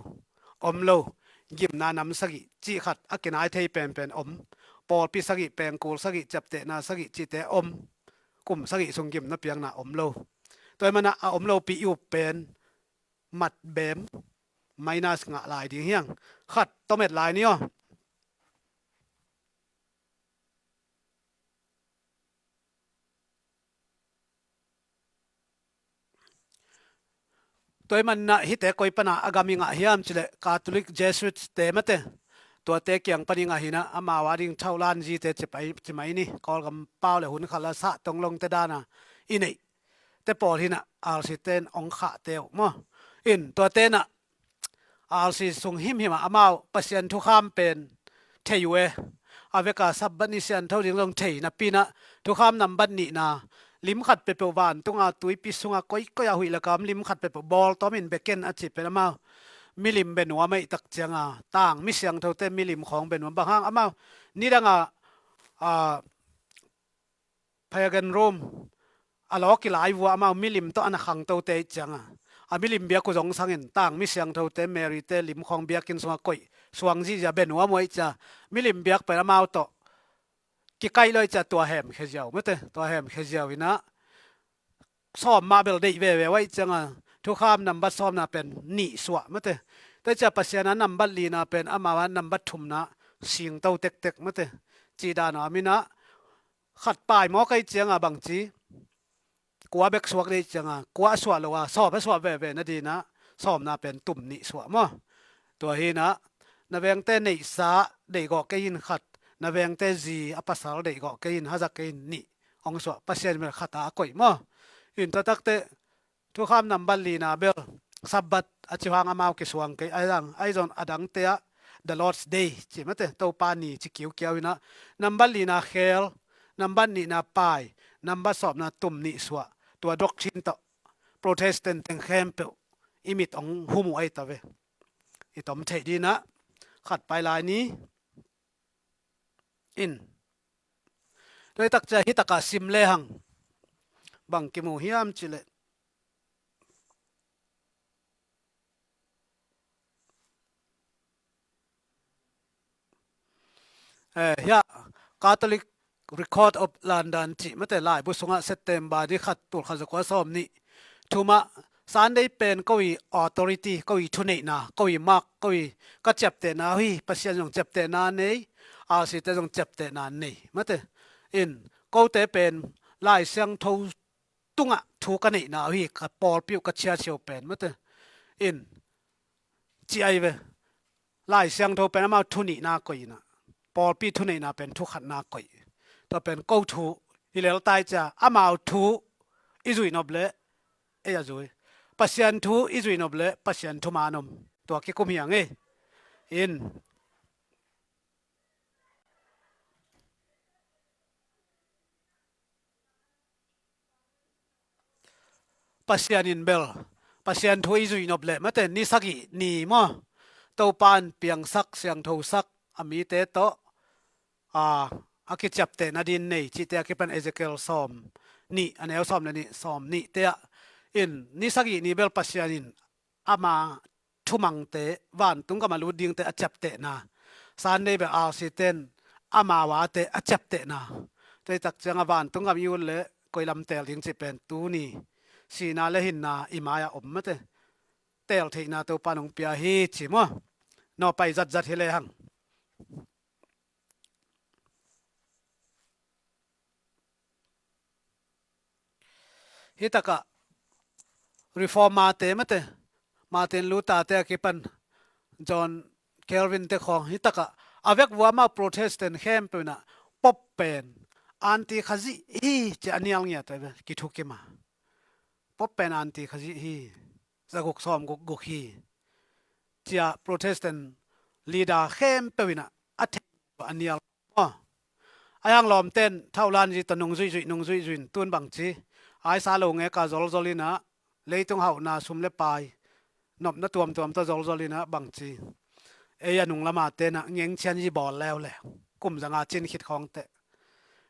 Om lo. Gimna nam sagih cih khat a kinai thei penpen om. Pawlpi sagih, pengkul sagih, ciaptehna sagih cihte om. Kum sagih sung gimna piakna om lo. Tua hi manah a om lopi i up pen mat bem, minus ngah lai ding hiang. Khat tom et lai ni aw. Tua hi manah hihte koi pana a gam i ngah hiam cileh Catholic Jesuit te mate. Tuate kiang pan i ngah hinah amau a ding thaulan zite ci pai, ci mai ni. Kawlgam pau le hun khat la sah tong longte dana i neih te pawl hinah R C ten ong khahte uh maw? In tua tenah R C sung himhimah amau Pasian thukham pen thei uh e. A veka Sabbath ni siangtho ding zong thei napi inah thukham nambat nihna lim khat peuhpeuh vantunga tuipi sunga koikoi a huih laka om lim khat peuhpeuh bawltawmin beken a cih pen amau milim bia nuam ahih tak cianga, tang mi siangthote milim khawng bia nuam. Bang hang amau nidanga, a, pagan Rome a lawki lai vua amau milim tawh a na khangtote ahih cianga, a milim biak uh zong sangin tang mi siangthote Mary-te lim khawng biakinn sunga koih suang zihziah bia nuam uh ahih cia, milim biak pen amau tawh kikaih lo ahih cia tua hemkhia ziau mate, tua hemkhia ziau inah sawm mah bel deih veve uh ahih cianga, thukham nambat sawmna pen nih suah mate. Tua ahih cia Pasian a nambat lina pen amau a nambat thumna singto tektek mate. Cih dan a om inah khat pai mawk ahih cianga bangci kua bek suak deih cianga, kua a suah lo a sawm a suah veve nadinah sawmna pen tum nih suah maw? Tua hinah na vengte neihsa deihgawh kei in khat, na vengte zi a pasal deihgawh kei in, hazak kei in nih hong suah. Pasian bel khat a a koih maw? In tua takte thukham nambat lina bel Sabbath a ci hang amau kisuang kei, ahi zong a dangte ah the Lord's Day ci mate, Topa ni ci kiukiau inah, nambat lina khel, nambat nihna pai, nambat sawmna tum nih suah. Tua doctrine tawh Protestant teng khempeuh i mit hong hum uh ahi ta ve. I tom theih dinah khat pai lai ni. In tua ahih tak cia hih takah sim lehang bang kimu hiam cileh, eh, hiah Catholic Record of London cih mate laibu sungah September ni khat, tul khat za kua sawm nih thumah Sunday pen ko i authority, ko i thuneihna, ko i mark, ko i ka ciaptehna uh hi. Pasian zong ciaptehna nei, R C te zong ciaptehna nei mate. In kote pen Lai Siangtho tungah thu ka neihna uh hi, ka pawlpi uh ka ciaciau pen mate. In ci ahi ve. Lai Siangtho pen amau thu nihna koih inah, pawlpi thuneihna pen thu khatna koih. Tua pen ko thu hi lel tai cia, amau thu i zuih nop leh ei a zui, Pasian thu i zuih nop leh Pasian thuman om. Tua kikum hiang ei. In Pasian in bel, Pasian thu i zuih nop leh mate, ni sagih ni maw, Topa in piangsak, siangthosak a mite tawh a, a kiciapteh nadin nei cihte a kipan Ezekiel sawm nih, a neu sawm le nih, sawm nihte ah in ni sagih ni bel Pasian in ama thumangte, vantung gam a lut dingte a ciaptehna, Sunday bel R C ten ama vate a ciaptehna. Tua ahih tak cianga vantung gam i ut leh koi lam teel ding cih pen tuni sihna le hinna i mai-ah om mate, teel theihna Topa in hong pia hi ci maw? Nawpai zatzat hi lehang. Hih takah Reformer-te mate, Martin Luther-te a kipan John Calvin-te khawng, hih takah a vekvua amau Protestant khempeuh inah Pope pen anti Khazih hi ci a nial ngiat a ve, kithukim a. Pope pen anti Khazih hi, zaguk sawmguk guk hi ci a Protestant leader khempeuh inah a thei a nial. Aw, a hiang lawmten thaulan zi tawh nung zuihzuih, nung zuihzuih in tun bangci, aisa lo ngeka zolzol inah, leitung hauhna sum le pai, nopna tuamtuam tawh zolzol inah bangci, ei a nung lama tenah ngengcian zi bawl leuleu, kum zanga cin khit khawngte.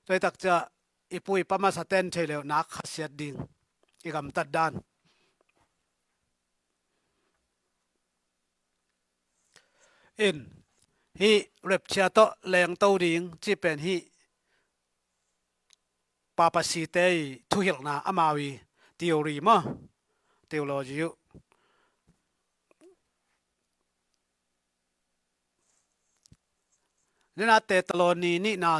Tua ahih tak ciah i pu i pa masa ten thei leu nak khasiat ding, i gamtat dan. In hih rapture tawh lengto ding cih pen hih papacy-te i thuhilhna, amau i theory maw, theology uh. Nina Thesalonika nihna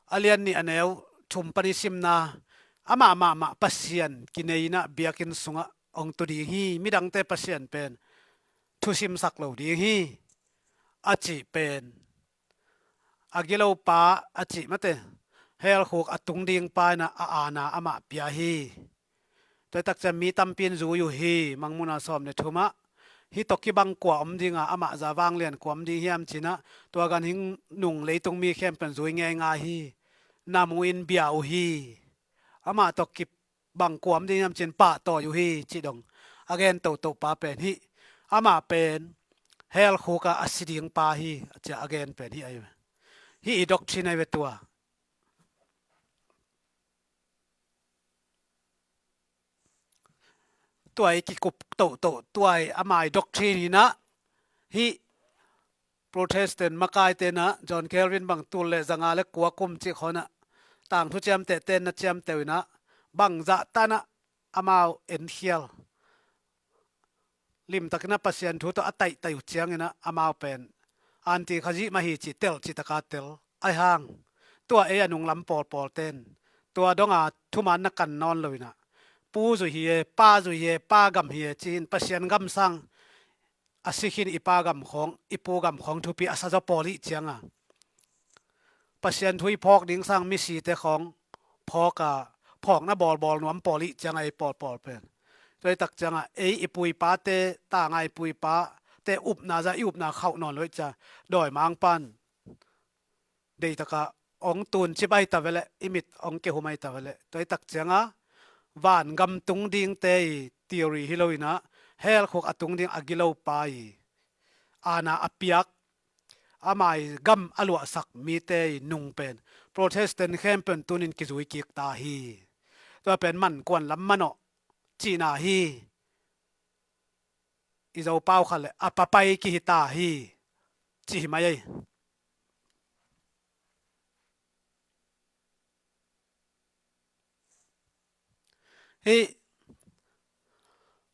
a lian nih a neu thum pan i simna, amah mahmah Pasian kineina biakinn sungah hong tu ding hi, midangte Pasian pen thusimsak lo ding hi, a cih pen a gilopa a cih mate, helkhuk a tung dingpa inah a aana amah pia hi. Tua ahih tak ciah mi tampi in zui uh hi, Mangmuhna sawm le thumah. Hih tawh kibang kua om dinga, amah zah vanglian kua om ding hiam cinah, tua ganhing nung leitung mi khempeuh in zui ngeingai hi. Na mu in bia uh hi. Amah tawh kibang kua om ding hiam cin pahtawi uh hi, cih dong a gen totopa pen hih Amah pen hell khuk ah a si ding pa hi, a ci a, a gen pen hi ahi ve. Hi i doctrine ahi ve tua. Tua i kikup tohtoh, tua i ama i doctrine hi na, hi Protestant makaite na, John Calvin bang tul le zanga le kua kum cih khawng ah, tangthu ciamtehte na ciamteh uh hi na, bangzah tan ah amau enkhial, limtakin a Pasian thu tawh a taihtaih uh ciangin ah amau pen anti Khazih mah hi cih tel cih taka tel. Ahi hang tua ei a nunglam pawlpawlte'n tua dong a thuman na kan nawn lo hi na, pu zui hi e, pa zui hi e, pa gam hi e ci-in Pasian gam sang a si khin i pa gam khawng, i pu gam khawng thupi a sa zaw pawl i hih ciang a, Pasian thu i phawk ding sang misite khawng phawk a, phawkna bawlbawl nuam pawl i hih ciang a, ei pawlpawl pen. Tua i tak ciang a ei i pu i pate, tanga i pu i pate upna zah i upna khauh nawn lo i hih ciang a, dawimangpa'n deihtak a hong tuncip ahi ta ve leh, i mit hong kihum ahi ta ve leh, tua i tak ciang a vangam tung dingte i theory hi lo hi na, hell khuk a tung ding a gilo pa i aana a piak, ama i gam a luahsak mite i nung pen Protestant khempeuh in tuni-in kizui kik ta hi. Tua pen man kuan lam manawh cihna hi. I Zopau khat le a papai kihi ta hi, ci hi mai ei. Hi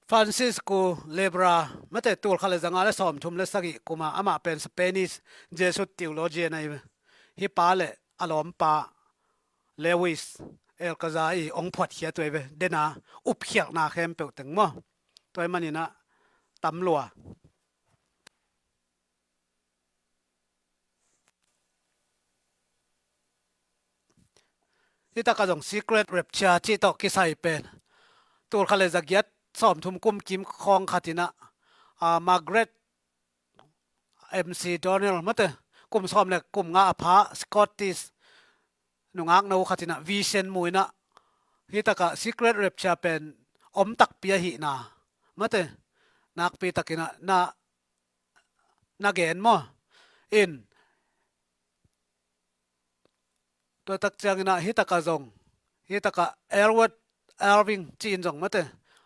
Francisco Lebra, mate, tul khat le zanga le sawmthum le sagih kum a, amah pen Spanish Jesuit theologian ahi ve. Hi pa le a lawmpa Lewis Alcazar i hong phuatkhiat uh ahi ve, den a upkhialhna khempeuh teng maw. Tua ahih manin ah tam lua. Hi tak a zong secret rapture cih tawh kisai pen tul khat le zagiat sawmthum kum kim khawng khat in ah, a, Margaret M C Donnell, mate, kum sawm le kum nga a pha Scottish nungakno khat in ah vision mu in ah, hi tak a secret rapture pen om takpi ahihna, mate, nakpi takin ah na, na gen maw. In, tua tak ciangin ah hi tak a zong, hi tak a Edward Elwing ci-in zong, mate,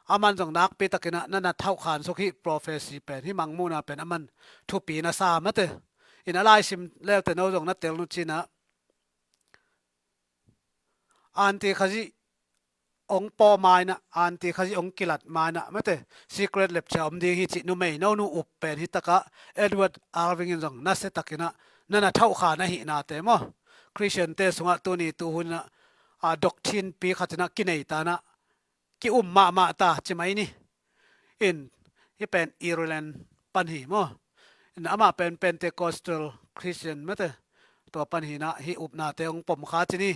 aman zong nakpi takin ah na na thauhkhan suk hi, prophecy pen, hi mangmuhna pen aman thupi na sa, mate. In a laisim leute no zong na tel nu cin ah, anti Khazih hong pawh ma in ah, anti Khazih hong kilat ma in ah, mate, secret rapture om ding hi cih numei no nu up pen hi tak a Edward Elwing in zong nasia takin ah na na thauhkhan ahihnate maw, Christian-te sungah tuni tuhun in ah, a, doctrine pi khat in ah kinei ta in ah, ki-um mahmah ta ci mai ni. In, hi pen Ireland pan hi maw. In, amah pen Pentecostal Christian, mate, tua pan hi in ah, hi upnate hong pom kha ci ni.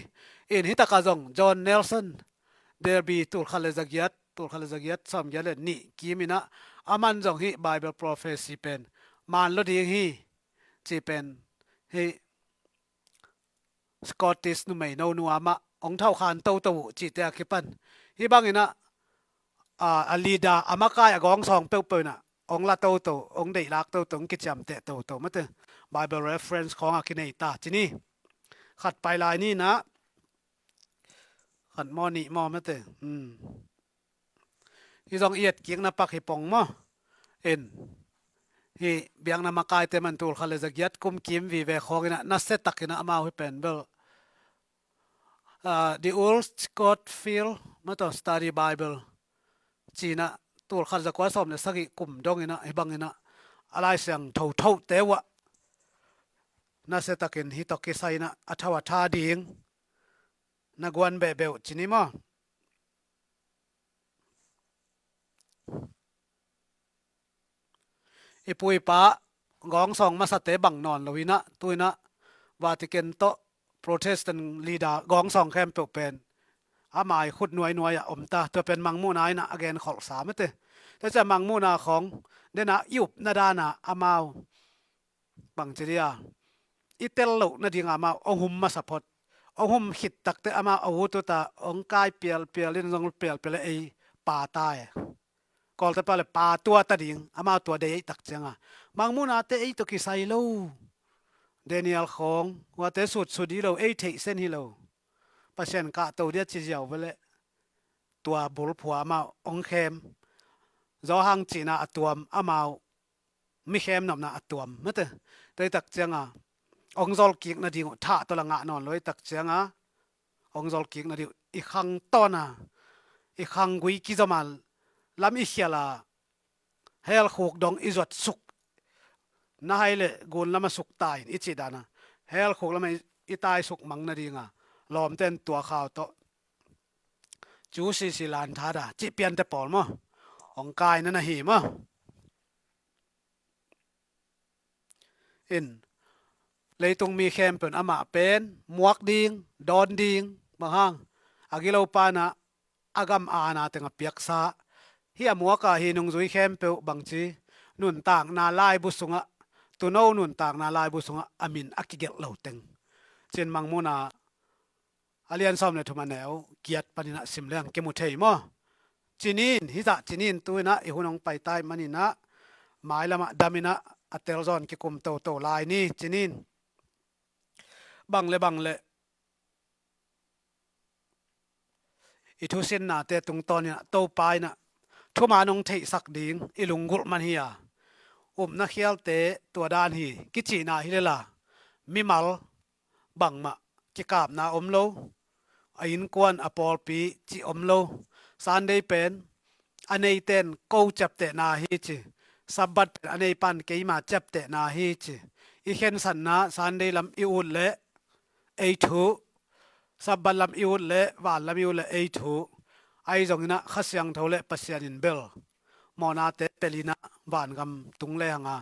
In, hi tak a zong John Nelson, Derby, tul khat le zagiat, tul khat le zagiat sawmgiat le nih kim in ah, aman zong hi Bible prophecy pen man lo ding hi, ci pen hi Scottish numei no nu amah hong thauhkhan toto uh cihte a kipan, hi bangin ah, a, a leader, a makai, a gawngsawng peuhpeuh in ah hong la toto, hong deihlak toto, hong kiciamteh toto, mate, Bible reference khawng a kinei ta ci ni. Khat pai lai ni in ah, khat maw, nih maw, mate. Hmm. Hi zong i etkikna pak hi pong maw. In, hi biakna makaite man tul khat le zagiat kum kim vive khawng in ah nasia takin ah amau hi pen bel, a, The Old Scofield, mate, Study Bible ci in ah tul khat zakua sawm le sagih kum dong in ah, hi bangin ah a Lai Siangtho thote uh ah nasia takin hi tawh kisai in ah a thau a tha ding na guan behbeh uh ci ni maw. I pu i pa gawngsawng masate bang nawn lo in ah, tu in ah Vatican tawh Protestant leader gawngsawng khempeuh pen ama i khut nuainuai ah om ta, tua pen mangmuhna in ah a genkholhsa, mate. Tua ciang mangmuhna khawng den a i upna dan a amau bangci dia, i tel loh nading amau hong hum masa phot. Hong hum khit takteh amau a ut ut a hong kai pialpial in zong pialpial a ei pa ta e. Pawlte pale pa tua ta ding, amau tua dei ei tak cianga, Mangmuhna te ei tawh kisai lo. Daniel khawng huate sutsu di lo, ei theihsen hi lo. Pasian kahto dia ci ziau vele. Tua bulphua amau ong khem. Zawhang cihna a tuam, amau mikhem nopna a tuam mate. Tei tak cianga ong zolkik nading uh thah tawh la ngah nawn lo ei tak cianga, ong zolkik nading uh i khang tawna, i khang gui kizoma, lam i khiala, helkhuk dong i zuat suk na hai le gun lama suk tai in i cih dana, helkhuk lama i, i tai suk mang nadinga lawmten tua khau tawh cu sisi lan thada cih piante pawl maw, ong kaina na hi maw? In, leitung mi khempeuh in amah pen muak ding, dawn ding, bang hang, a gilo pana a gam aana teng a piaksa hi. A muaka hi nungzui khempeuh bangci nuntakna laibu sungah, tuno nuntakna laibu sungah a min a kigelh lo teng. Cin Mangmuhna a lian sawm le thum a neu giat paninah sim leng kimu thei maw? Cinin, hizah cinin tuinah i hun hong paitai maninah mailamah daminah a telzawn kikum toto lai ni. Cinin, bang le bang le i thusinnate tungtawninah Topa inah thuman hong theihsak ding i lunggulh man hi a, upna khialte tua dan hi kicihna hi lela, mimal bangmah kikapna om lo, a innkuan a pawlpi cih om lo. Sunday pen a neiten ko ciaptehna hi ci, Sabbath pen a neipan keima ciaptehna hi ci. I khensatna Sunday lam i ut leh ei thu, Sabbath lam i ut leh, van lam i ut leh ei thu. Ahi zonginah Kha Siangtho le Pasian in bel mawhnate pelinah vangam tung lehanga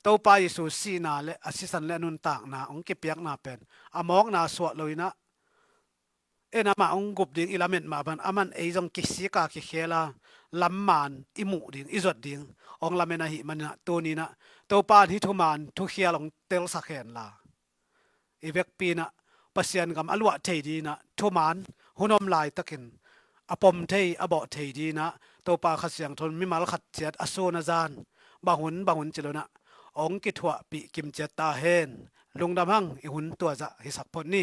Topa Jesu sihna le a sisan le a nuntakna hong kipiakna pen a mawkna suah loinah en amah hong gup ding i lamet mah bang aman ei zong kisika kikhela lamman i muh ding i zuat ding hong lamen ahih maninah tuninah Topa in hih thuman thukhial hong telsak henla i vekpi inah Pasian gam a luah thei dinah thuman hun om laitakin a pom thei a bawh thei dinah Topa Kha Siangtho in mimal khat ciat a sun a zan bang hun bang hun ci lonah hong kithuahpih kimciat ta hen. Lungdam hang. I hun tuazah hisak phot ni.